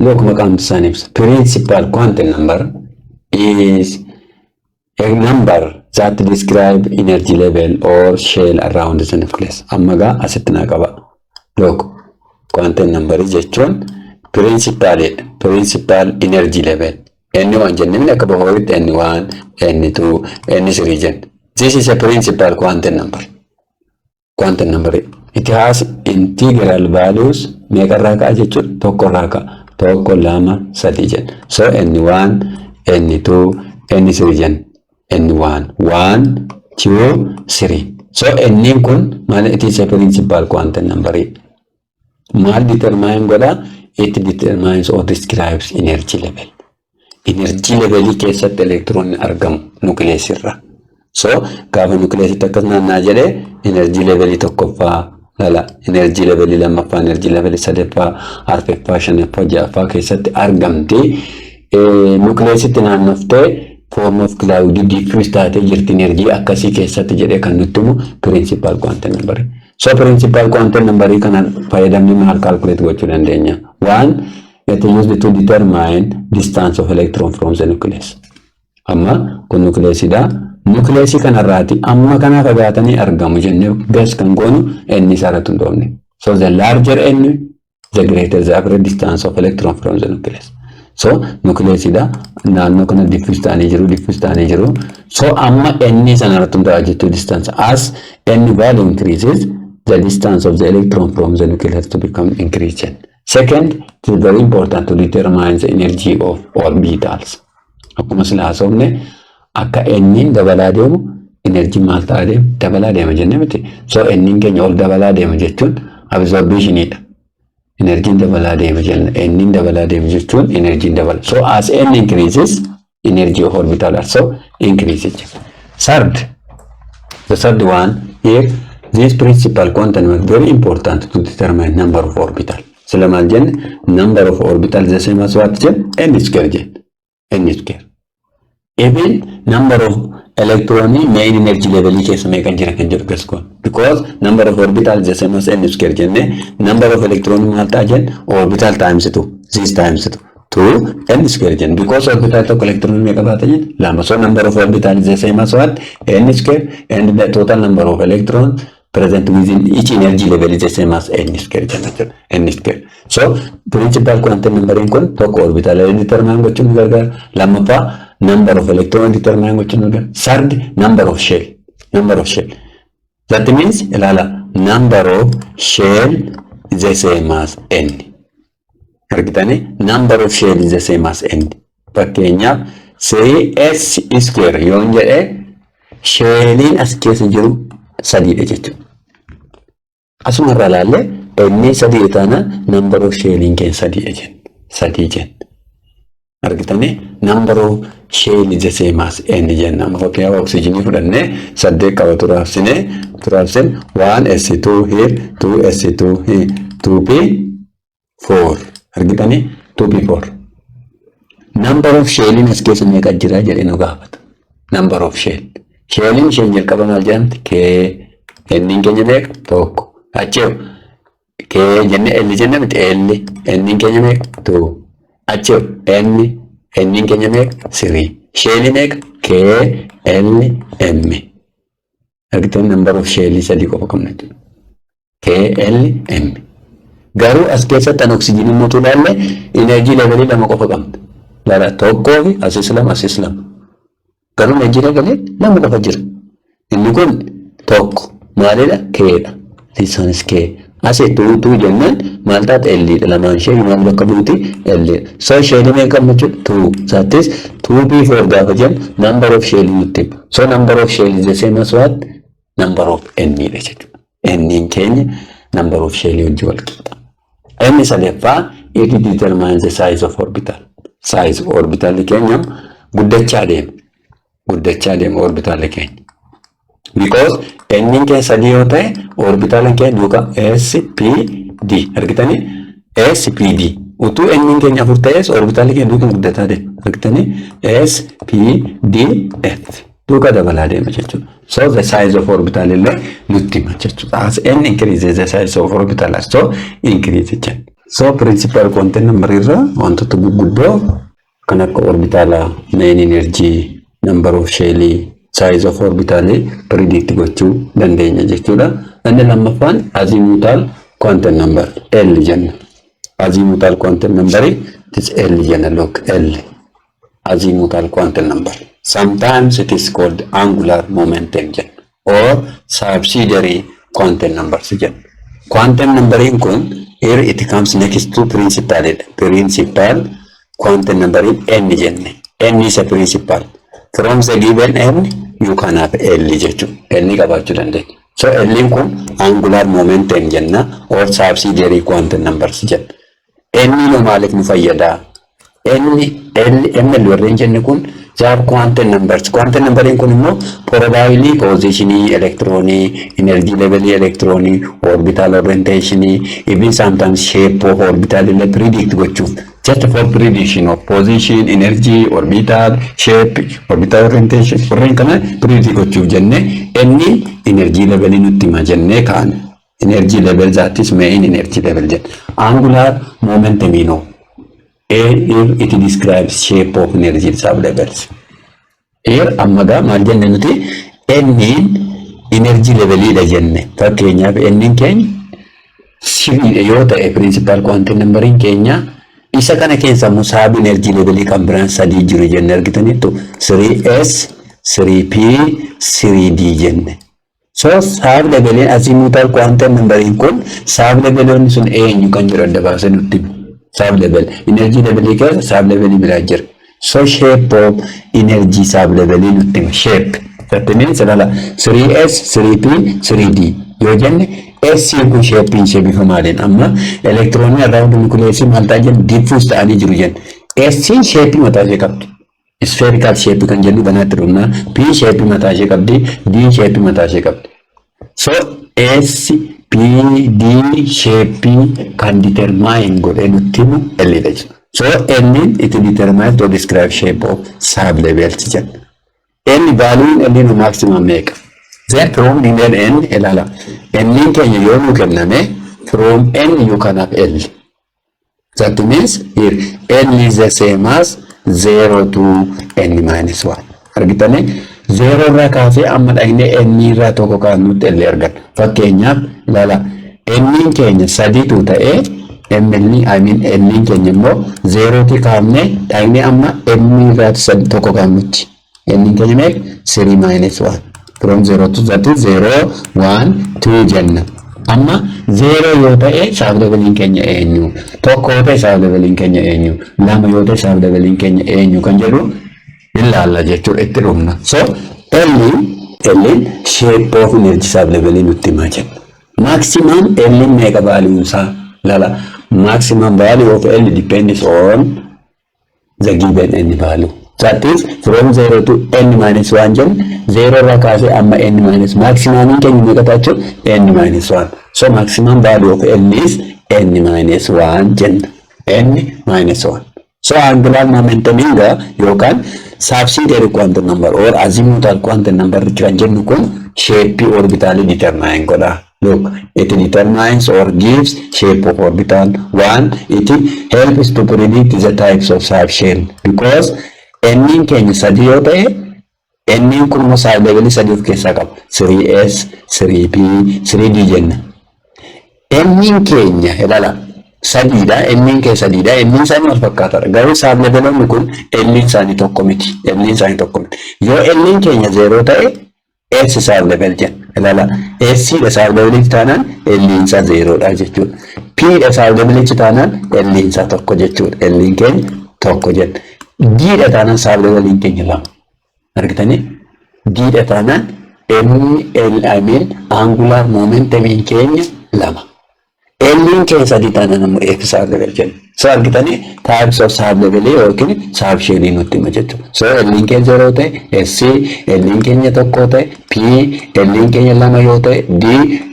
Look, maqaan isaan ibsa. Principal quantum number is a number That describe energy level or shell around the nucleus. Amma gaa asitti naa qaba. Look, quantum number jechuun principalidha. Principal energy level. N1 jennee akka Bohritti N1, N2, N3 jenna. This is a principal quantum number. Quantum number. It has integral values meeqarraa ka'a jechuudha? Tokkorraa ka'a. Tokko, lama, sadi jenna. So N1, N2, N3 jenna. N1, 1, 2, 3. So N kun maal? It is a principal quantum number. Maal determine godha? It determines or describes energy level. Energy levelii keessatti elektiroonni argamu nucleus irra. So gaafa nucleusitti akkas naannaa jedhee energy levelii tokkoffaa lala, energy levelii lammaffaa, energy levelii sadaffaa, arfaffaa, shanaffaa, ja'affaa keessatti argamti. Nucleusitti naannoftee form of cloud diffuse taatee jirti energy akkasii keessatti jedhee kan nutti himu principal quantum number. So principal quantum number kana fayyadamnee maal calculate gochuu dandeenya? One, it used to determine distance of electron from the nucleus. Amma kun nucleusidha. Nucleusii kanarraati amma kana fagaatanii argamu jennee guess kan goonu n isaa irratti hundoofne. So the larger n, the greater the average distance of electron from the nucleus. So nucleusidha. Naannoo kana diffuse ta'anii jiru, diffuse ta'anii jiru. So amma n sana irratti hundaa'a jechuu distance. As n value increases, the distance of the electron from the nucleus to become increasing. Second, it is very important to determine the energy of orbitals. Akkuma sila haasofne, akka n dabalaa deemu energy maal ta'aa deema? Dabalaa deema jennee miti. So n keenya ol dabalaa deema jechuun absorptionidha. Energyn dabalaa deema jenna. N dabalaa deema jechuun energyn dabala. So as n increases, energy of orbital also increases. Third, the third one here, this principal quantum number very important to determine number of orbital. Sila maal jenne? Number of orbital the same as what jenne? N square jenne. N square. Even number of electron main energy level keessa meeqa jira kan jedhu guess goona. Because number of orbital the same as n square jenne, number of electron maal ta'a jenne? Orbital times 2, this times 2, 2 n square jenne, because orbital tokko electron meeqa baata jenne? Lama. So number of orbital is the same as what? N square, and the total number of electrons present within each energy level is the same as n square jenna jechuudha. N square. So principal quantum number kun tokko orbital determine gochuun nu gargaara. Lammaffaa, number of electron determine gochuun nu gargaara. Third, number of shell. Number of shell. That means, ilaala, number of shell is the same as n. Argitanii? Number of shell is the same as n. Fakkeenyaaf 3s square yoon jedhee, shelliin as keessa jiru sadiidha jechuudha. Asuma irraa ilaallee inni sadii taanaan number of shelliin keenya sadiidha jenna. Sadii jenna. Argitanii? Number of shell is the same as n jenna. Amma fakkeenyaaf oksijiinii fudhannee saddeet qaba turaafsinee turaafsin 1 s2 here, 2 s2 here, 2 p 4. Argitanii? 2 p 4. Number of shelliin as keessa meeqa jira jedhee nu gaafata. Number of shell. Shelliin isheen jalqaba maal jedhamti? K. N'n keenya meeqa? Tokko. Achii K jenne, L jenne miti? L. N'n keenya meeqa? 2. Achii N. N'n keenya meeqa? 3. Shellii meeqa? K, L, M. Argitan, number of shellii sadii qofa qabna jechuudha. K, L, M. Garuu as keessatti an oksijiinii immoo ilaalle, energy levelii lama qofa qabna. Lala, tokkoo fi asis lama, asis lama. Garuu energy levelii lama qofa jira. Inni kun tokko maalidha? Kdha. This one is K. Asii two two jennaan maal taate? L dha. Lamaan ishee maal bakka buuti? L. So shellii meeqa qabna jechuudha? Two. That is 2p4 gaafa jennu number of shellii nutti hima. So number of shell is the same as what? Number of N dha jechuudha. N keenya number of shellii wajjin wal qixa. Inni sadaffaa, it determines the size of orbital. Size orbital keenya guddachaa deema. Guddachaa deema orbital keenya. Because n keenya sadii yoo ta'e, orbital keenya duuka S, P, D. Argitanii? S, P, D. Utuu n keenya afur ta'es orbital keenya duuka guddataa deema. Argitanii? S, P, D, F. Duuka dabalaa deema jechuudha. So the size of orbital illee nutti hima jechuudha. As n increases, the size of orbital also increases jechuudha. So principal quantum number irraa wantoota gurguddoo kan akka orbitaalaa, main energy, number of shellii, Size of orbital predict gochuu dandeenya jechuudha. Inni lammaffaan azimuthal quantum number L jenna. Azimuthal quantum number, it is L jenna. Look, L, azimuthal quantum number. Sometimes it is called angular momentum jenna or subsidiary quantum numbers jenna. Quantum numbering kun here it comes next to principal. Principal quantum number n jenne. N is a principal. From the given n, you can have L jechuudha. L qabaachuu dandeenya. So L kun angular momentum jenna or subsidiary quantum numbers jenna. N nu maaliif nu fayyada? N, L, M, L warreen jenne kun they are quantum numbers. Quantum numbering kun immoo probably positionii electronii, energy level electronii, orbital orientation, even sometimes shape of orbital illee predict gochuuf. Just for prediction of position, energy, orbital, shape, orbital orientation warreen kana predict gochuuf jenne inni energy level nutti hima jennee kaane. Energy level, that is main energy level jenna. Angular momentum no. Here it describes shape of energy sublevels. Here amma gaa maal jenne nuti? N'n energy levelidha jenne. Fakkeenyaaf, n'n keenya threedha yoo ta'e, principal quantum numberiin keenya isa kana keessa immoo sub energy levelii kan biraan sadii jiru jenne. Argitaniittu, 3S, 3P, 3D jenne. So sub leveliin azimuthal quantum numberiin kun sub leveloonni sun eenyu kan jedhu adda baasee nutti himu. Sub level energy levelii keessa sub levelii biraa jira. So shape of energy sub levelii nutti hima. Shape. That means ilaala, 3S, 3P, 3D yoo jenne, S kun shapein ishee bifa maaliin? Amma elektiroonii around nucleus maal ta'a jennu? Diffuse ta'anii jiru jenna. S shape mataa ishee qabdi. Spherical shape kan jennu kanaatti dhumna. P shape mataa ishee qabdi. D shape mataa ishee qabdi. So S, P, D shape kan determine godhee nutti himu L dha jechuudha. So L, it determines to describe shape of sub levels jenna. N value L nu maximum meeqa? Then from given N, ilaala. N keenya yoo nu kenname, from N you can have L. That means here L is the same as 0 to N minus 1. Argitanii, 0 irraa kaasee amma dhaqnee N irraa tokko kaasnutti L arganna. Fakkeenyaaf ilaala, N keenya sadiitu ta'ee ML, I mean, N keenya immoo 0ti kaafnee dhaqnee amma M irraa tokko kaasnutti. N keenya meeqa? 3 minus 1. From 0 to, that is 0, 1, 2 jenna. Amma 0 yoo ta'e sub leveliin keenya eenyu? Tokko yoo ta'e sub leveliin keenya eenyu? Lama yoo ta'e sub leveliin keenya eenyu kan jedhu ilaalla jechuudha, itti dhumna. So L L shape of energy sub levelii nutti himaa jenna. Maximum L meeqa value isaa? Lala, maximum value of L depends on the given n value. That is from 0 to n minus 1 jenna. 0 irraa kaasee amma n minus maximum keenya meeqa ta'a jechuudha? N minus 1. So maximum value of L is n minus 1 jenna. N minus 1. So angular momentum yookaan subsidiary quantum number or azimuthal quantum number kan jennu kun shape orbital determine godha. Look, it determines or gives shape of orbital. One, it helps to predict the types of subshell because n keenya sadii yoo ta'e, n kun immoo sub levelii sadii of keessaa qaba. 3S, 3P, 3D jenna. N keenya ilaala, sadiidha. N keenya sadiidha. N isaanii wal fakkaataadha. Garuu sub leveloonni kun L isaanii tokko miti. L isaanii tokko miti. Yoo L keenya zeeroo ta'e, S sub level jenna. Ilaala, S dha sub levelichi taanaan L isaa zeeroodha jechuudha. P dha sub levelichi taanaan L isaa tokko jechuudha. L keenya tokko jenna. D dha taanaan sub leveliin keenya lama. Argitanii? D dha taanaan M L, I mean, angular momentumiin keenya lama. L keenya sadii taanaan immoo F sub level jenna. So argitanii, types of sub level yookiin sub shell nutti hima jechuudha. So L keenya zero ta'e S, L keenya tokko ta'e P, L keenya lama yoo ta'e D,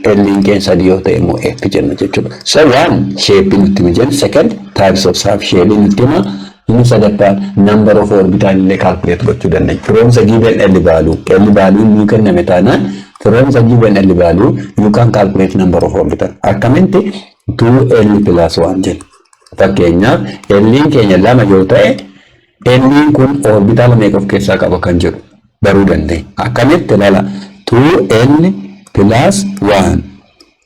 L keenya sadii yoo ta'e immoo F jenna jechuudha. So one, shape nutti hima jenna. Second, types of sub shell nutti hima. Inni sadaffaan number of orbital illee calculate gochuu dandeenya. From the given L value, L value nuu kenname taanaan, from the given L value you can calculate number of orbital. Akkamitti? 2L plus 1 jenna. Fakkeenyaaf, L keenya lama yoo ta'e, L kun orbital meeqa of keessaa qaba kan jedhu. Baruu dandeenya. Akkamitti ilaala? 2L plus 1.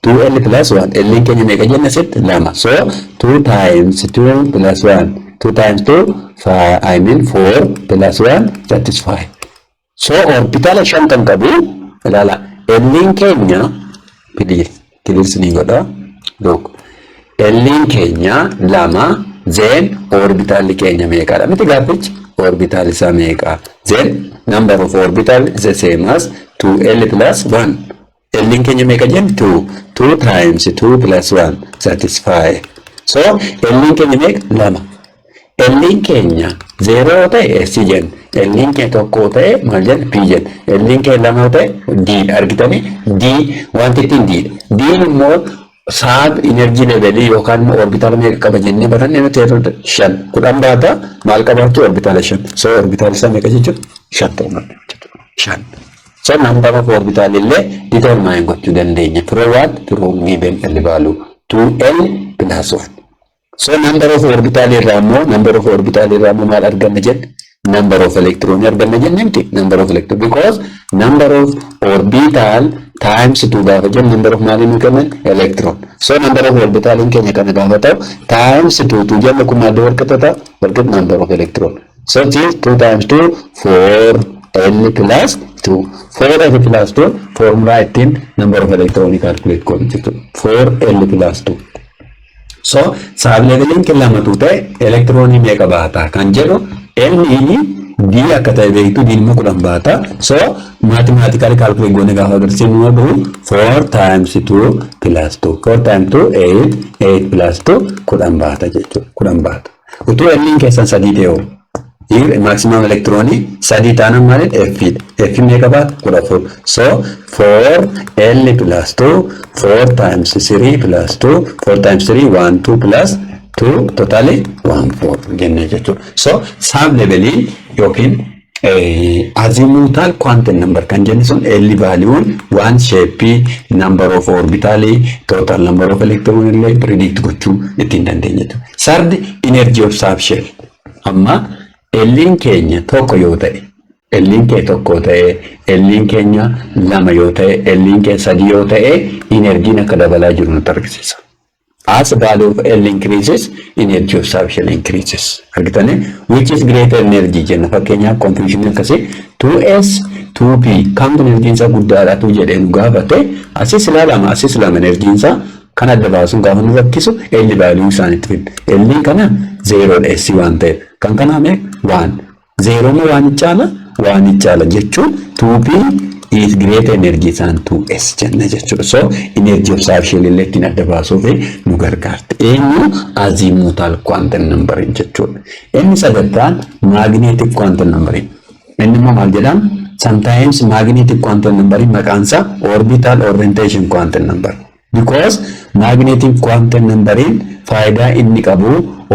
2L plus 1. L keenya meeqa jenna asitti? Lama. So 2 times 2 plus 1. 2 times 2, 5, I mean 4 plus 1, that is 5. So orbitaala shan kan qabu ilaala. L keenya, please, clear ni godha. Look. L keenya lama, then orbitaalli keenya meeqadha? Miti gaaffichi? Orbital isaa meeqa? Then number of orbital is the same as 2L plus 1. L keenya meeqa jenni? 2. 2 times 2 plus 1, that is 5. So L keenya meeqa? Lama. L keenya 0 ta'e S jenna. L keenya tokko ta'e maal jenna? P jenna. L keenya lama ta'e D argitanii, D wanti ittiin D dha. D immoo sub energy levelii yookaan immoo orbitaala meeqa qaba jennee baranne nuti yeroo shan 10 baata maal qabaachuu orbitaala shan. So orbitaala isaa meeqa jechuudha? Shan ta'uu jechuudha. Shan. So number of orbital illee determine gochuu dandeenya. Through what? Through given L value 2L plus 1. So number of orbital irraa immoo, number of orbital irraa immoo maal arganna jenne? Number of electron arganna jenne miti? Number of electron, because number of orbital times 2 gaafa jennu number of maalii nu kennan? Electron. So number of orbital keenya kana gaafa ta'u times 2 2 jennu kun maal walqixa ta'a? Walqixa number of electron. So it is 2 times 2, 4 L plus 2. 4 L plus 2 formula ittiin number of electron calculate goonu jechuudha. 4 L plus 2. So sub leveliin kan lamatu ta'e elektiroonii meeqa baata kan jedhu, L D akka ta'e beektu, D immoo 10 baata. So mathematically calculate goone gaafa agarsiifnu dhufu 4 times 2 plus 2. 4 times 2, 8, 8 plus 2, 10 baata jechuudha. 10 baata. Utuu L keessan sadii ta'e hoo? Maximum elektiroonii sadii taanaan maaliin F dha. F meeqa baata? 14. So 4 L plus 2, 4 times 3 plus 2, 4 times 3, 1, 2 plus 2, totally 1 4 jennee jechuudha. So sub levelii yookiin azimuthal quantum number kan jennu sun L valueun waan shape, number of orbitalii, total number of electron illee predict gochuu ittiin dandeenya jechuudha. Third, energy of subshell. Amma L'n keenya tokko yoo ta'e, L'n kee tokko ta'e, L'n keenya lama yoo ta'e, L'n kee sadi yoo ta'e, enerjiin akka dabalaa jiru nutti argisiisa. As value of L increases, energy of subshell increases. Argitanii? Which is greater energy jenna. Fakkeenyaaf confusion akkasii 2S 2P kamtu enerjiin isaa guddaadhaatu jedhee nu gaafate, asis ilaalama asis lama enerjiin isaa kan adda baasuun gaafa nu rakkisu L value isaanitti fidna. L kana 0 S waan ta'eef kan kanaa meeqa? 1. 0 moo waan caala? Waan caala jechuun 2P is greater energy than 2S jenna jechuudha. So energy of subshell illee ittiin adda baasuuf nu gargaarti. Eenyu? Azimuthal quantum number jechuudha. Inni sadaffaan magnetic quantum number. Inni immoo maal jedhama? Sometimes magnetic quantum number maqaan isaa orbital orientation quantum number. Because magnetic quantum number faayidaa inni qabu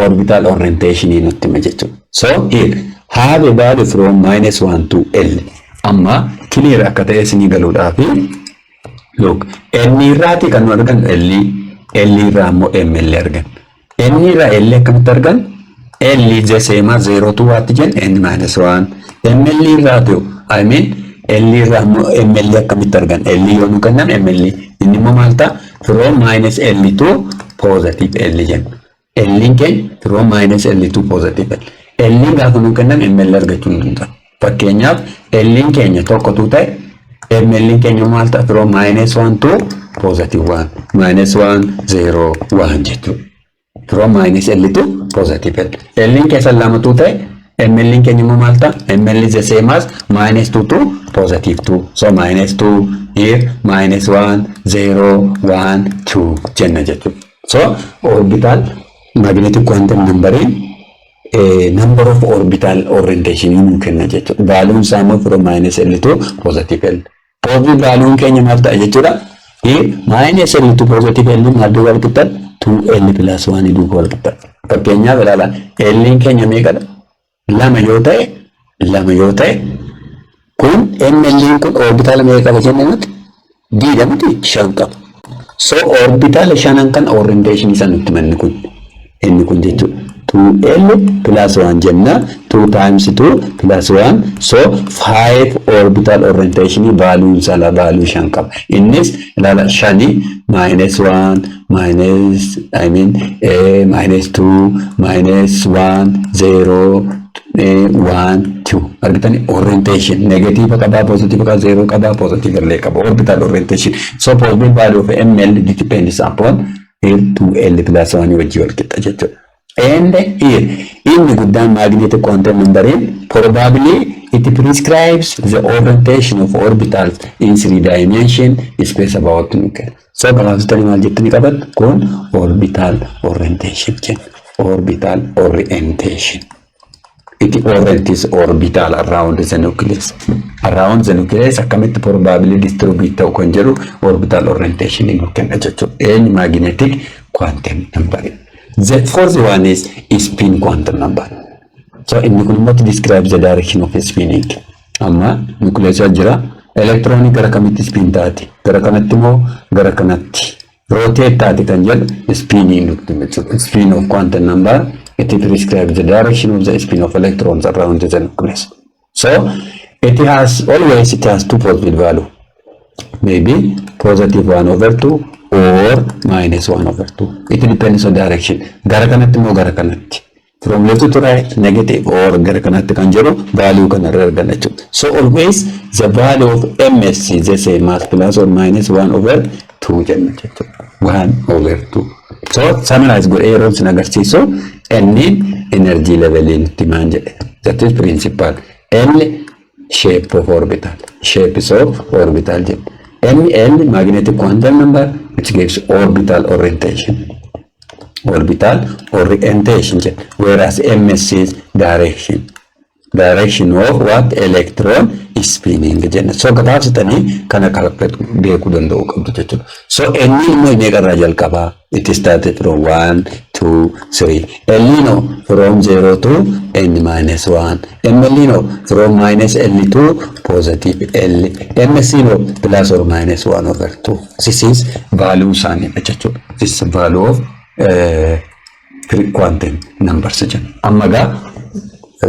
orbital orientation nutti hima jechuudha. So here have a value from minus 1 to L. Amma clear akka ta'e isinii galuudhaaf, look, N irraati kan nu argannu L, L irraa immoo ML arganna. N irraa L akkamitti arganna? L is the same as 0 to what jenna? N minus 1. ML irraa ta'u, I mean L irraa immoo ML akkamitti arganna? L yoo nu kennan ML inni immoo maal ta'a? From minus L to positive L jenna. L keenya from minus L to positive L. L gaafa nu kennan ML argachuu hin danda'u. Fakkeenyaaf L keenya tokkotu ta'e ML keenya maal ta'a? From minus 1 to positive 1. Minus 1, 0, 1 jechuudha. From minus L to positive L. L keessa lamatu ta'e ML keenya immoo maal ta'a? ML is the same as minus 2 to positive 2. So minus 2 here, minus 1, 0, 1, 2 jenna jechuudha. So orbital magnetic quantum number number of orbital orientation nu kenna jechuudha. Valuun isaa immoo from minus L to positive L. Positive valuun keenya maal ta'a jechuudha? Here minus L to positive L maal duuba wal qixxaata? 2L plus 1 duuba wal qixxaata. Fakkeenyaaf ilaala, L keenya meeqadha? Lama yoo ta'e, lama yoo ta'e kun ML kun orbitaala meeqa qaba jenne nuti? D dha miti? Shan qaba. So orbitaala shanan kan orientation isaa nutti manni kun inni kun jechuudha. 2L plus 1 jenna. 2 times 2 plus 1, so 5 orbital orientation value isaa value shan qaba. Innis ilaala, shani minus 1 minus, I mean, minus 2 minus 1 0 1 2. Argitanii, orientation negative qabaa, positive qabaa, 0 qabaa, positive illee qaba orbital orientation. So possible value of ML depends upon here 2L plus 1 wajjin wal qixa jechuudha. And here inni guddaan magnetic quantum number probably it prescribes the orientation of orbitals in three dimension space about nucleus. So gabaabsitanii maal jettanii qabattu? Kun orbital orientation jenna. Orbital orientation. It orients orbital around the nucleus. Around the nucleus akkamitti probably distribute ta'u kan jedhu orbital orientation nu kenna jechuudha. Eenyu? Magnetic quantum number. The fourth one is spin quantum number. So inni kun immoo describe the direction of spinning. Amma nucleus jira. Elektiroonii gara kamitti spin taati? Gara kanatti immoo gara kanatti? Rotate taati kan jedhu spinning nutti jechuudha. Spin of quantum number, it prescribes the direction of the spin of electrons around the nucleus. So it has always, it has two positive value. Maybe positive 1 over 2 or minus 1 over 2. It depends on direction. Gara kanatti immoo gara kanatti. From left to right negative or gara kanatti kan jedhu value kanarra arganna jechuudha. So always the value of MS is the same as plus or minus 1 over 2 jenna jechuudha. 1 over 2. So summarize godhee yeroo isin agarsiisu, inni energy level nutti maan jedhe. That is principal. L, shape of orbital. Shapes of orbital jedhe. ML, magnetic quantum number, which gives orbital orientation. Orbital orientation jedhe. Whereas MS is direction. Direction of what? Electron spinning jenna. So gabaabsitanii kana calculate beekuu danda'uu qabdu jechuudha. So inni immoo meeqarraa jalqabaa? It started from 1, 2, 3. L no from 0 to n minus 1. ML no from minus L to positive L. MS no plus or minus 1 over 2. This is value isaanii jechuudha. This is value of quantum numbers jenna. Amma gaa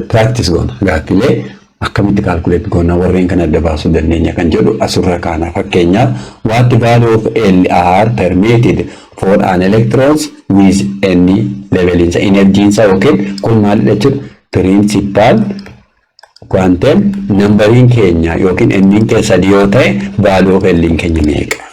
practice goona, gaaffilee akkamitti calculate goona, warreen kana adda baasuu dandeenya kan jedhu asirra kaana. Fakkeenyaaf, what value of L are permitted for an electrons with any level insa energy insa yookiin kun maalidha jechuudha? Principal quantum numberiin keenya yookiin n keenya sadii yoo ta'e, value of L keenya meeqa?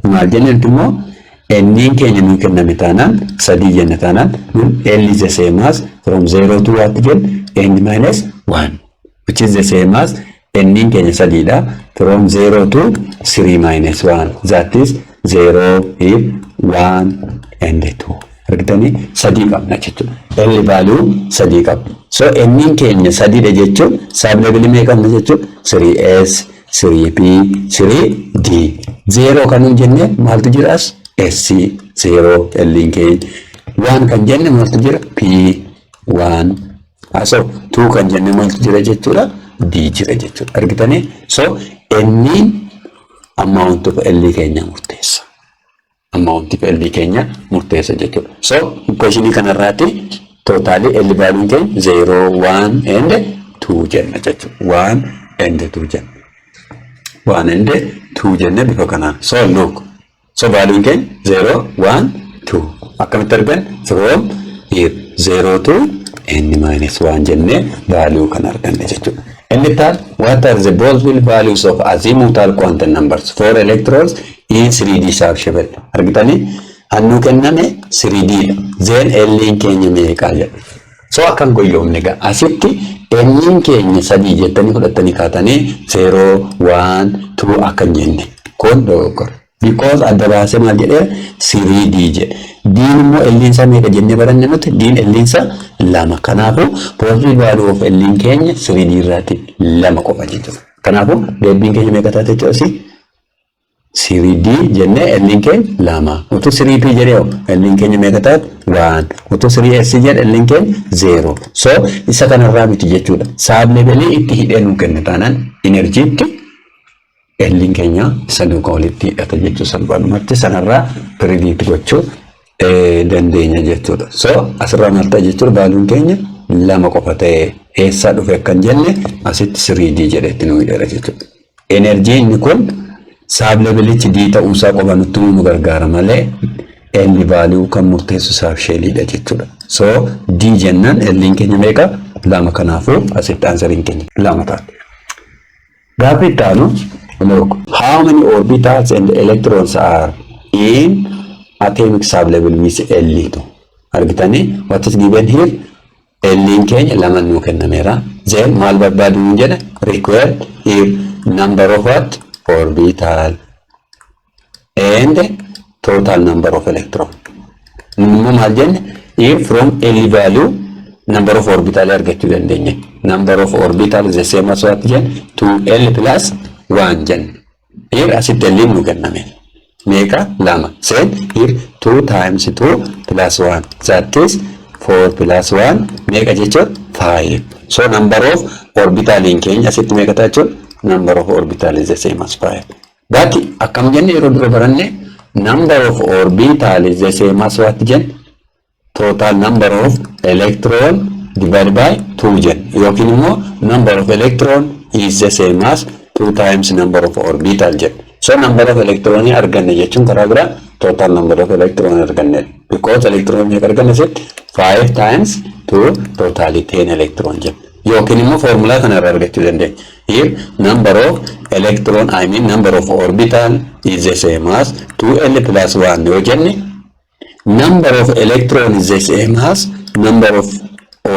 Maal jenne immoo? N keenya nuu kenname taanaan, sadii jenna taanaan, nun L is the same as from 0 to what jenna? N minus 1, which is the same as n keenya sadiidha, from 0 to 3 minus 1, that is 0 if 1 and 2. Argitanii, sadii qabna jechuudha. L value sadii qabna. So n keenya sadiidha jechuun sub level meeqa qabna jechuudha? 3s, 3p, 3d. 0 kan nuyi jenne maaltu jira as? S 0 L keenya. 1 kan jenne maaltu jira? P 1. So 2 kan jenne maaltu jira jechuudha? D jira jechuudha. Argitanii? So n amount of L keenya murteessa. Amount of L keenya murteessa jechuudha. So equationii kanarraatti totally L value keenya 0, 1 and 2 jenna jechuudha. 1 and 2 jenna. 1 and 2 jenne bifa kanaan. So look. So value keenya 0, 1, 2. Akkamitti argan? From here 0 to n minus 1 jennee value kan arganne jechuudha. Inni itti aanu, what are the possible values of azimuthal quantum numbers for electrons in 3D subshell? Argitanii, hannuu kenname 3D dha. Then L keenya meeqaa jedha. So akkan goyyoomne gaa asitti n keenya sadii jettanii fudhattanii kaatanii 0, 1, 2 akkan jenne kun dogoggora. Because adda baasee maal jedhee? 3D jedhe. Diin immoo L isaa meeqa jennee baranne nuti? Diin L isaa lama. Kanaafuu possible value of L keenya 3D irraati lama qofa jechuudha. Kanaafuu deebiin keenya meeqa taate jechuudha asii? 3D jennee L keenya lama. Utuu 3P jedhee L keenya meeqa taate? 1. Utuu 3S jedhe L keenya 0. So isa kanarraa miti jechuudha. Sub levelii itti hidhee nuu kenna taanaan enerjiitti L keenya isa duukaa walitti hidhata jechuu salphaadhumatti sanarraa predict gochuu Dandeenya jechuudha. So asirraa maal ta'a jechuudha? Valueun keenya lama qofa ta'e. Eessaa dhufe akkan jenne asitti 3D jedhetti nu hidheera jechuudha. Energy inni kun sublevelichi D ta'uusaa qofa nutti nu gargaara malee L value kan murteessu subshelliidha jechuudha. So D jennaan L keenya meeqa? Lama. Kanaafuu asitti answeriin keenya lama taate. Gaaffii itti aanu, look, how many orbitals and electrons are in atomic sublevel with L2? Argitanii, what is given here? L keenya lama nuu kennameera. Then maal barbaadu nuun jedha? Required here number of what? Orbital and total number of electron. Immoo maal jenne? If from L value number of orbital argachuu dandeenya. Number of orbital is the same as what jenne? 2L plus 1 jenne. Here asitti L nu kenname. Meeqa? Lama. Then here 2 times 2 plus 1, that is 4 plus 1 meeqa jechuun? 5. So number of orbitaliin keenya asitti meeqa ta'a jechuun? Number of orbital is the same as 5. But akkam jenne yeroo dura baranne? Number of orbital is the same as what jenne? Total number of electron divided by 2 jenne, yookiin immoo number of electron is the same as 2 times number of orbital jenne. So number of electron arganne jechuun karaa biraa total number of electron arganne, because electron meeqa arganne asitti? 5 times 2, totally 10 electron jenne, yookiin immoo formulaa kana irraa argachuu dandeenya. Here number of electron, I mean number of orbital is the same as 2L plus 1 yoo jenne, number of electron is the same as number of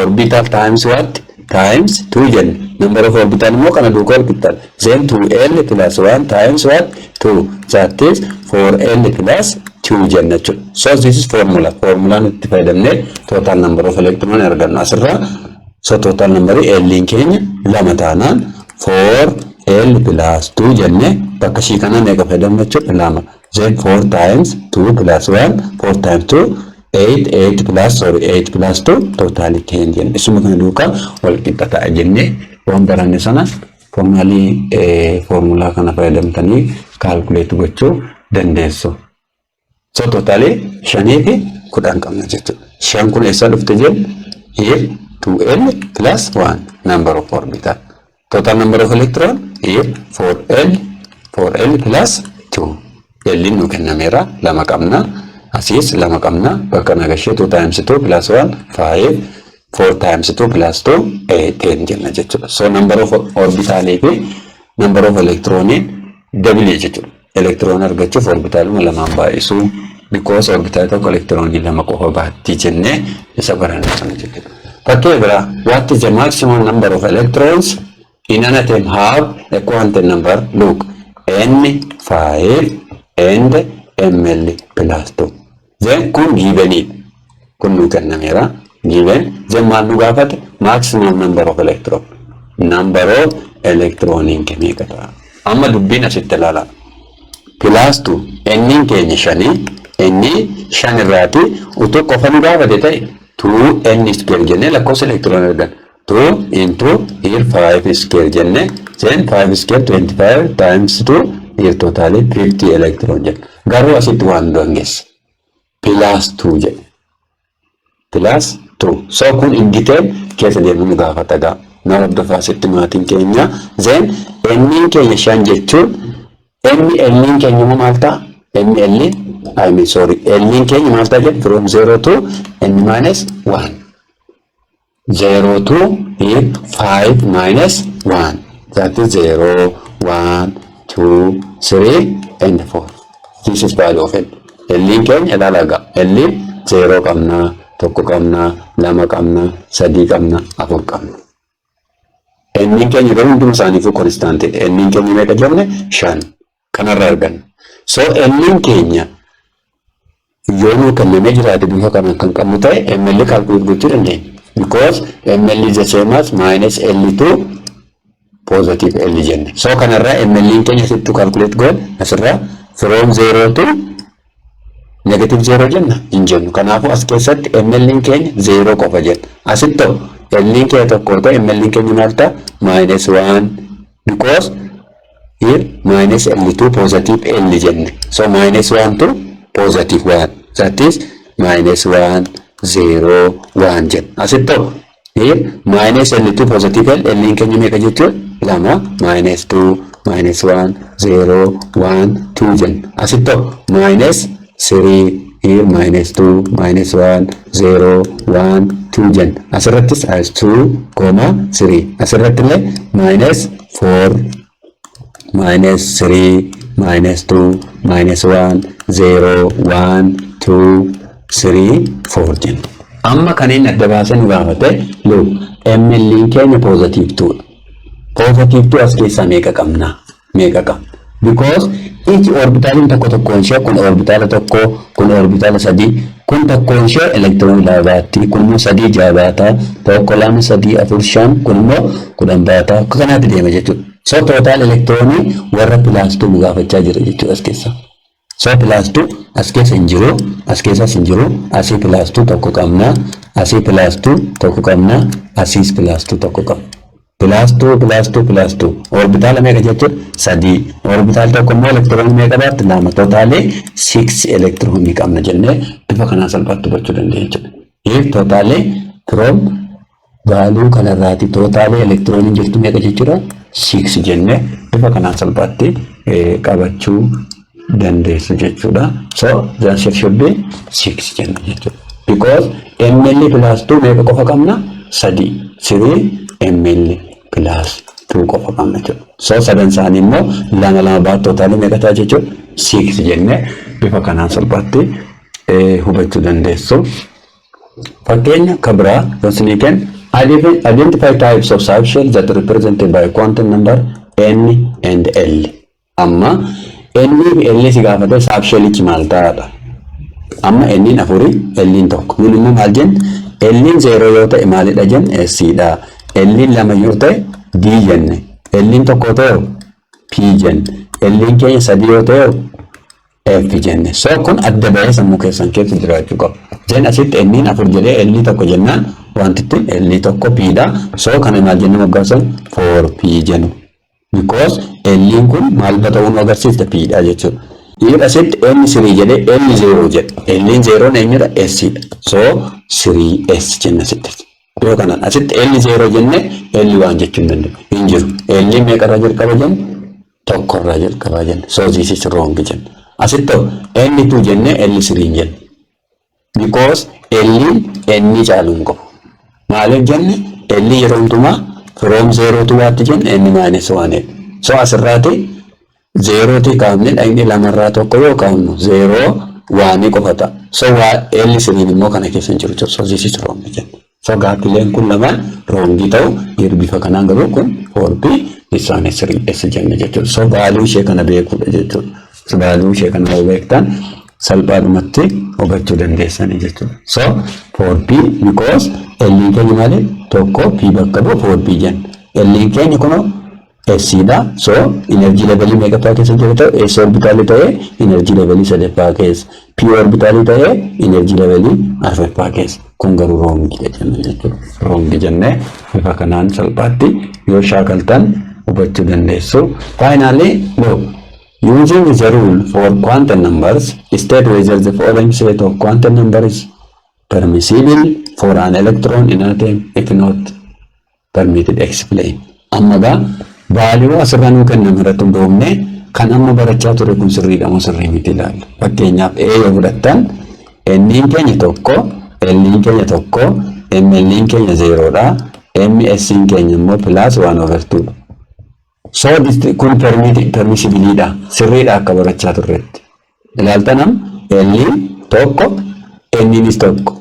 orbital times what? Times 2 jenne. Number of orbital immoo kana duukaa wal qixxaata. Then 2L plus 1 times what? 2, that is 4L plus 2 jenna jechuudha. So this is formula. Formula nutti fayyadamnee total number of electron argannu asirraa. So total number L keenya lama taanaan 4L plus 2 jennee bakka ishii kana meeqa fayyadamna jechuudha? Lama. Then 4 times 2 plus 1, 4 times 2, 8, 8 plus, sorry, 8 plus 2, totally 10 jenne. Isuma kana duukaa wal qixa ta'a jennee waan baranne sana formaalii formulaa kana fayyadamtanii calculate gochuu dandeessu. So totally 5 fi 10 qabna jechuudha. Shan kun eessaa dhufte jennu? Here 2L plus 1 number of orbital. Total number of electron here 4L, 4L plus 2. L nu kennameera, lama qabna. Asiis lama qabna. Bakka nagashee 2 times 2 plus 1, 5, 4 times 2 plus 2, 8, 10 jenna jechuudha. So number of orbitalii fi number of electroniin dabile jechuudha. Electron argachuuf orbitaaluma lamaan baay'isuu, because orbitaal tokko electronii lama qofa baatti jennee isa baranne sana jechuudha. Fakkii biraa, what is the maximum number of electrons in an atom have a quantum number, look, n5 and ml plus 2? Then kun givenidha. Kun nu kennameera. Given. Then maal nu gaafate? Maximum number of electron. Number of electroniin meeqa ta'a? Amma dubbiin asitti ilaalaa. Plus 2 n keenya shanii, n shan irraati utuu qofa nu gaafate ta'e 2 n square jennee lakkoofsa electron argan. 2 into here 5 square jennee, then 5 square 25 times 2, here totally 50 electron jenna. Garuu asitti waan dangeessa. Plus 2 jedhe. Plus 2. So kun in detail keessa deemuu nu gaafata gaa. Na hordofaa asitti maatiin keenya. Then n keenya shan jechuun M L keenya immoo maal ta'a? M L, I mean, sorry, L keenya maal ta'a jedhu? From 0 to n minus 1. 0 to here 5 minus 1. That is 0, 1, 2, 3 and 4. This is value of L. L keenya ilaala gaa. L 0 qabna, tokko qabna, lama qabna, sadii qabna, afur qabna. N keenya garuu hunduma isaaniifuu constantidha. N keenya meeqa jenne? Shan. Kanarraa arganna. So N keenya yoo nuu kennamee jiraate bifa kanaan kan qabnu ta'e ML calculate gochuu dandeenya. Because ML is the same as minus L2 positive L jenne. So kanarraa ML keenya sittu calculate goon asirraa from 0 to negative 0 jenna hin jennu. Kanaafuu as keessatti ML keenya 0 qofa jenna. Asitti L keenya tokko ta'e ML keenya maal ta'a? Minus 1, because here minus L2 positive L jenne. So minus 1 to positive 1. That is minus 1, 0, 1 jenna. Asitti ta'u here minus L2 positive L, L keenya meeqa jechuudha? Lama, minus 2, minus 1, 0, 1, 2 jenna. Asitti ta'u minus 3, here minus 2, minus 1, 0, 1, 2 jenna. Asirrattis as 2, comma 3. Asirratti illee minus 4, minus 3, minus 2, minus 1, 0, 1, 2, 3, 4 jenna. Amma kan inni adda baasee nu gaafate, look, ML keenya positive 2 dha. Positive 2 as keessaa meeqa qabna? Meeqa qabna? Because each orbitaliin tokko tokkoon ishee, kun orbitaala tokko, kun orbitaala sadii, kun tokkoon ishee elektiroonii lama baatti, kun immoo sadii jaha baata, tokko, lama, sadii, afur, shan, kun immoo 10 baata, akka kanaatti deema jechuudha. So total elektiroonii warra plus 2 nu gaafachaa jira jechuudha as keessa. So plus 2 as keessa hin jiru, as keessas hin jiru, asii plus 2 tokko qabna, asii plus 2 tokko qabna, asiis plus 2 tokko qabna. Plus 2, plus 2, plus 2. Orbitaala meeqa jechuudha? Sadii. Orbitaal tokko immoo elektiroonii meeqa baatti? Lama. Totaalii 6 elektiroonii qabna jennee bifa kanaan salphaatti hubachuu dandeenya jechuudha. If totaalii from value kanarraati totaalii elektirooniin jirtu meeqa jechuudha? 6 jennee bifa kanaan salphaatti qabachuu dandeessu jechuudha. So the answer should be 6 jenna jechuudha. Because ML plus 2 meeqa qofa qabna? Sadii. 3 ML plus 2 qofa qabna jechuudha. So sadan isaanii immoo lama lama baatu, totaalii meeqa ta'a jechuudha? 6 jennee bifa kanaan salphaatti hubachuu dandeessu. Fakkeenya kan biraa yoo isinii kennu, identify types of subshell that represented by quantum number N and L. Amma N fi L si gaafate, subshellichi maal ta'aadha? Amma N afurii, L tokko. Nun immoo maal jenna? L zeeroo yoo ta'e maalidha jenne? S dha. L lama yoo ta'e D jenne. L tokko ta'e P jenne. L keenya sadii yoo ta'e F jenne. So kun adda bahee sammuu keessan keessa jiraachuu qaba. Jen asitti N afur jedhee L tokko jennaan wantitti L tokko P dha. So kana maal jenne moggaasan? 4P jennu. Because L kun maal ta'uu nu agarsiista? P dha jechuudha. Dhiira asitti N three jedhee L zero jedhe. L zeroon eenyudha? S dha. So 3S jenna asitti. Yoo kanaan asitti L zero jenne L waan jechuu hin danda'u. Hin jiru. L meeqarraa jalqaba jenne? Tokkorraa jalqabaa jenne. So this is wrong jenne. Asitti N two jenne L three jenne. Because L N caaluu hin qabu. Maaliif jenne? L yeroo hundumaa from zero to what jenne? N minus one. So asirraati zeerootii kaafne dhaqni lamarraa tokko yoo kaafnu zeeroo waanii qofa ta'a. So waa L threen immoo kana keessa hin jiru. So this is wrong jenne. So gaaffileen kun lamaan wrongii ta'u, bifa kanaan garuu kun 4P, isaan S jenne jechuudha. So value ishee kana beekuudha jechuudha. Value ishee kana yoo beektan salphaadhumatti hubachuu dandeessanii jechuudha. So 4P because L keenya maali? Tokko, P bakka bu'u 4P jenna. L keenya kunoo S dha. So energy levelii meeqaffaa keessa jiru ta'u? S orbitaalii ta'ee energy levelii sadaffaa keessa. P orbitaalii ta'ee energy levelii arfaffaa keessa. Kun garuu wrongii jenna jechuudha. Wrongii jennee bifa kanaan salphaatti yoo shaakaltan hubachuu dandeessu. Finally, look, using the rule for quantum numbers, state whether the following set of quantum numbers is permissible for an electron in an atom. If not permitted, explain. Amma gaa value asirra nuu kenname irratti hundoofne kan amma barachaa ture kun sirriidha moo sirrii miti ilaalla. Fakkeenyaaf A yoo fudhattan, N keenya tokko, L keenya tokko, ML keenya zeeroodha, MS keenya immoo plus 1 over 2. So kun permissibleiidha. Sirriidha akka barachaa turretti. Ilaaltan, L tokko, Nnis tokko.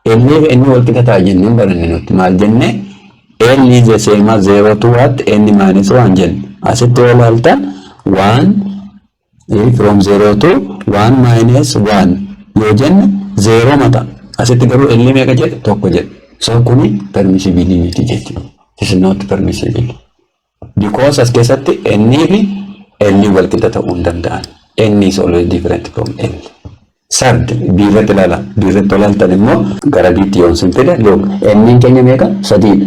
L fi N wal qixa ta'a jennee baranne nuti. Maal jenne? L is the same as 0 to what? N minus 1 jenne. Asitti yoo ilaaltan, 1 from 0 to 1 minus 1 yoo jenne 0 mata. Asitti garuu L meeqa jedhe? Tokko jedhe. So kuni permissible miti jechuudha. This is not permissible. Because as keessatti N fi L wal qixa ta'uu hin danda'an. N is always different from L. Third, B irratti ilaala. B irratti ilaaltan immoo gara B'tti yoon sin fide, look, N keenya meeqa? Sadiidha.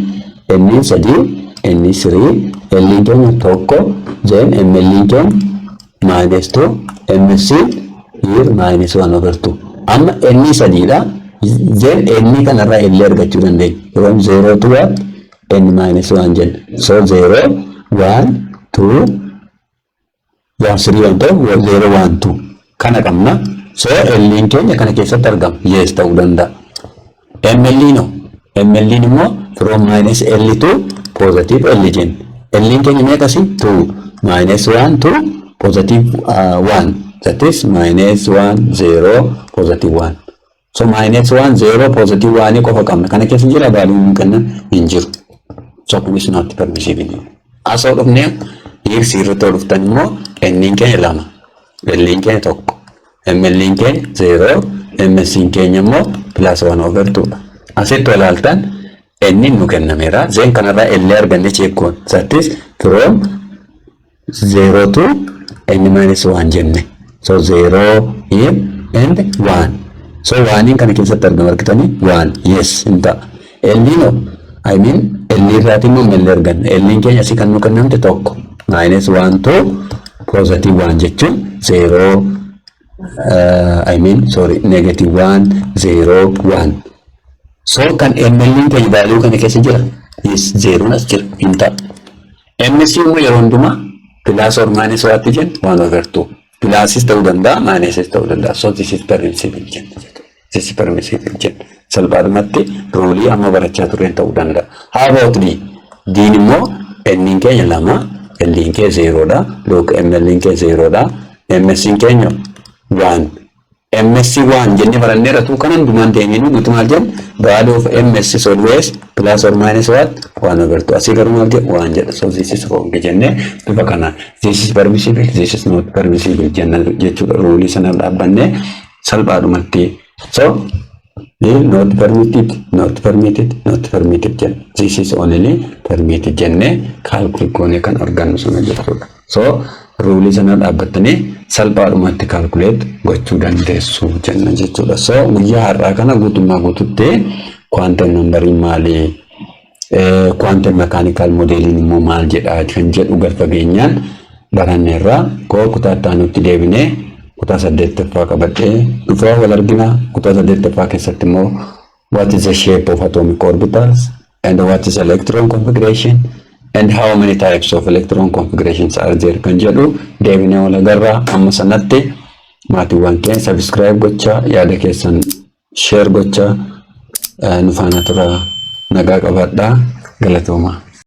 N sadii, N three, L keenya tokko, then ML keenya minus 2, MC here minus 1 over 2. Amma n sadiidha. Then n kanarraa L argachuu dandeenya. From 0 to what? N minus 1 jenna. So 0, 1, 2, 1, 3 waan ta'u 0, 1, 2. Kana qabna. So L keenya kana keessatti argama. Yes, ta'uu danda'a. ML no. ML immoo from minus L to positive L jenna. L keenya meeqasi? 2 minus 1 to positive 1. That is minus 1, 0, positive 1. So minus 1, 0, positive 1 qofa qabna. Kana keessa jira valueun kennan hin jiru. So kunis not permissible. Asoo dhufnee hiiksii irratti dhuftan immoo N keenya lama. L keenya tokko. ML keenya 0, MS keenya immoo plus 1 over 2 dha. Asitti ilaaltan N nu kennameera. Then kanarraa L arganne check goon. That is from 0 to N minus 1 jenne. So 0 here and 1. So 1 kana keessatti argama argitanii 1, yes, hin ta'a. L no, I mean, L irraati immoo L arganna. L keenya asii kan nu kennamte tokko. Minus 1 to positive 1 jechuun 0, I mean, sorry, negative 1, 0, 1. So kan ML keenya value kana keessa jira. Yes, zeroon as jira, hin ta'a. MS immoo yeroo hundumaa plus or minus waatti jenna 1 over 2. Plusis ta'uu danda'a, minusis ta'uu danda'a. So this is permissible jenna. This is permissible jenna. Salphaadhumatti rule amma barachaa tureen ta'uu danda'a. How about D? D'n immoo N keenya lama, L keenya zerodha, look, ML keenya zerodha, MS keenya 1. MS 1 jennee baranneera tu kan hundumaan deeminu nuti maal jenna? Value of MS is always plus or minus what? 1 over 2. Asii garuu maal jedha? 1 jedha. So this is wrong jennee bifa kanaan this is permissible, this is not permissible jenna jechuudha. Rule sana dhaabbannee salphaadhumatti. So not permitted, not permitted, not permitted jenna. This is only permitted jennee calculate goonee kan argannu sana jechuudha. So rule sana dhaabbattanii salphaadhumatti calculate gochuu dandeessu jenna jechuudha. So guyyaa har'aa kana guutummaa guututti quantum numberiin maali? Quantum mechanical modeliin immoo maal jedha kan jedhu gad fageenyaan baranneerra. Koo kutaa itti aanutti deebinee kutaa saddeettaffaa qabadhee dhufaa wal argina. Kutaa saddeettaffaa keessatti immoo what is the shape of atomic orbitals and what is electron configuration and how many types of electron configurations are there kan jedhu deebinee wal agarraa. Amma sanatti maatiiwwan keenya subscribe gochaa, yaada keessan share gochaa nu faana turaa, nagaa qabaadhaa, galatoomaa.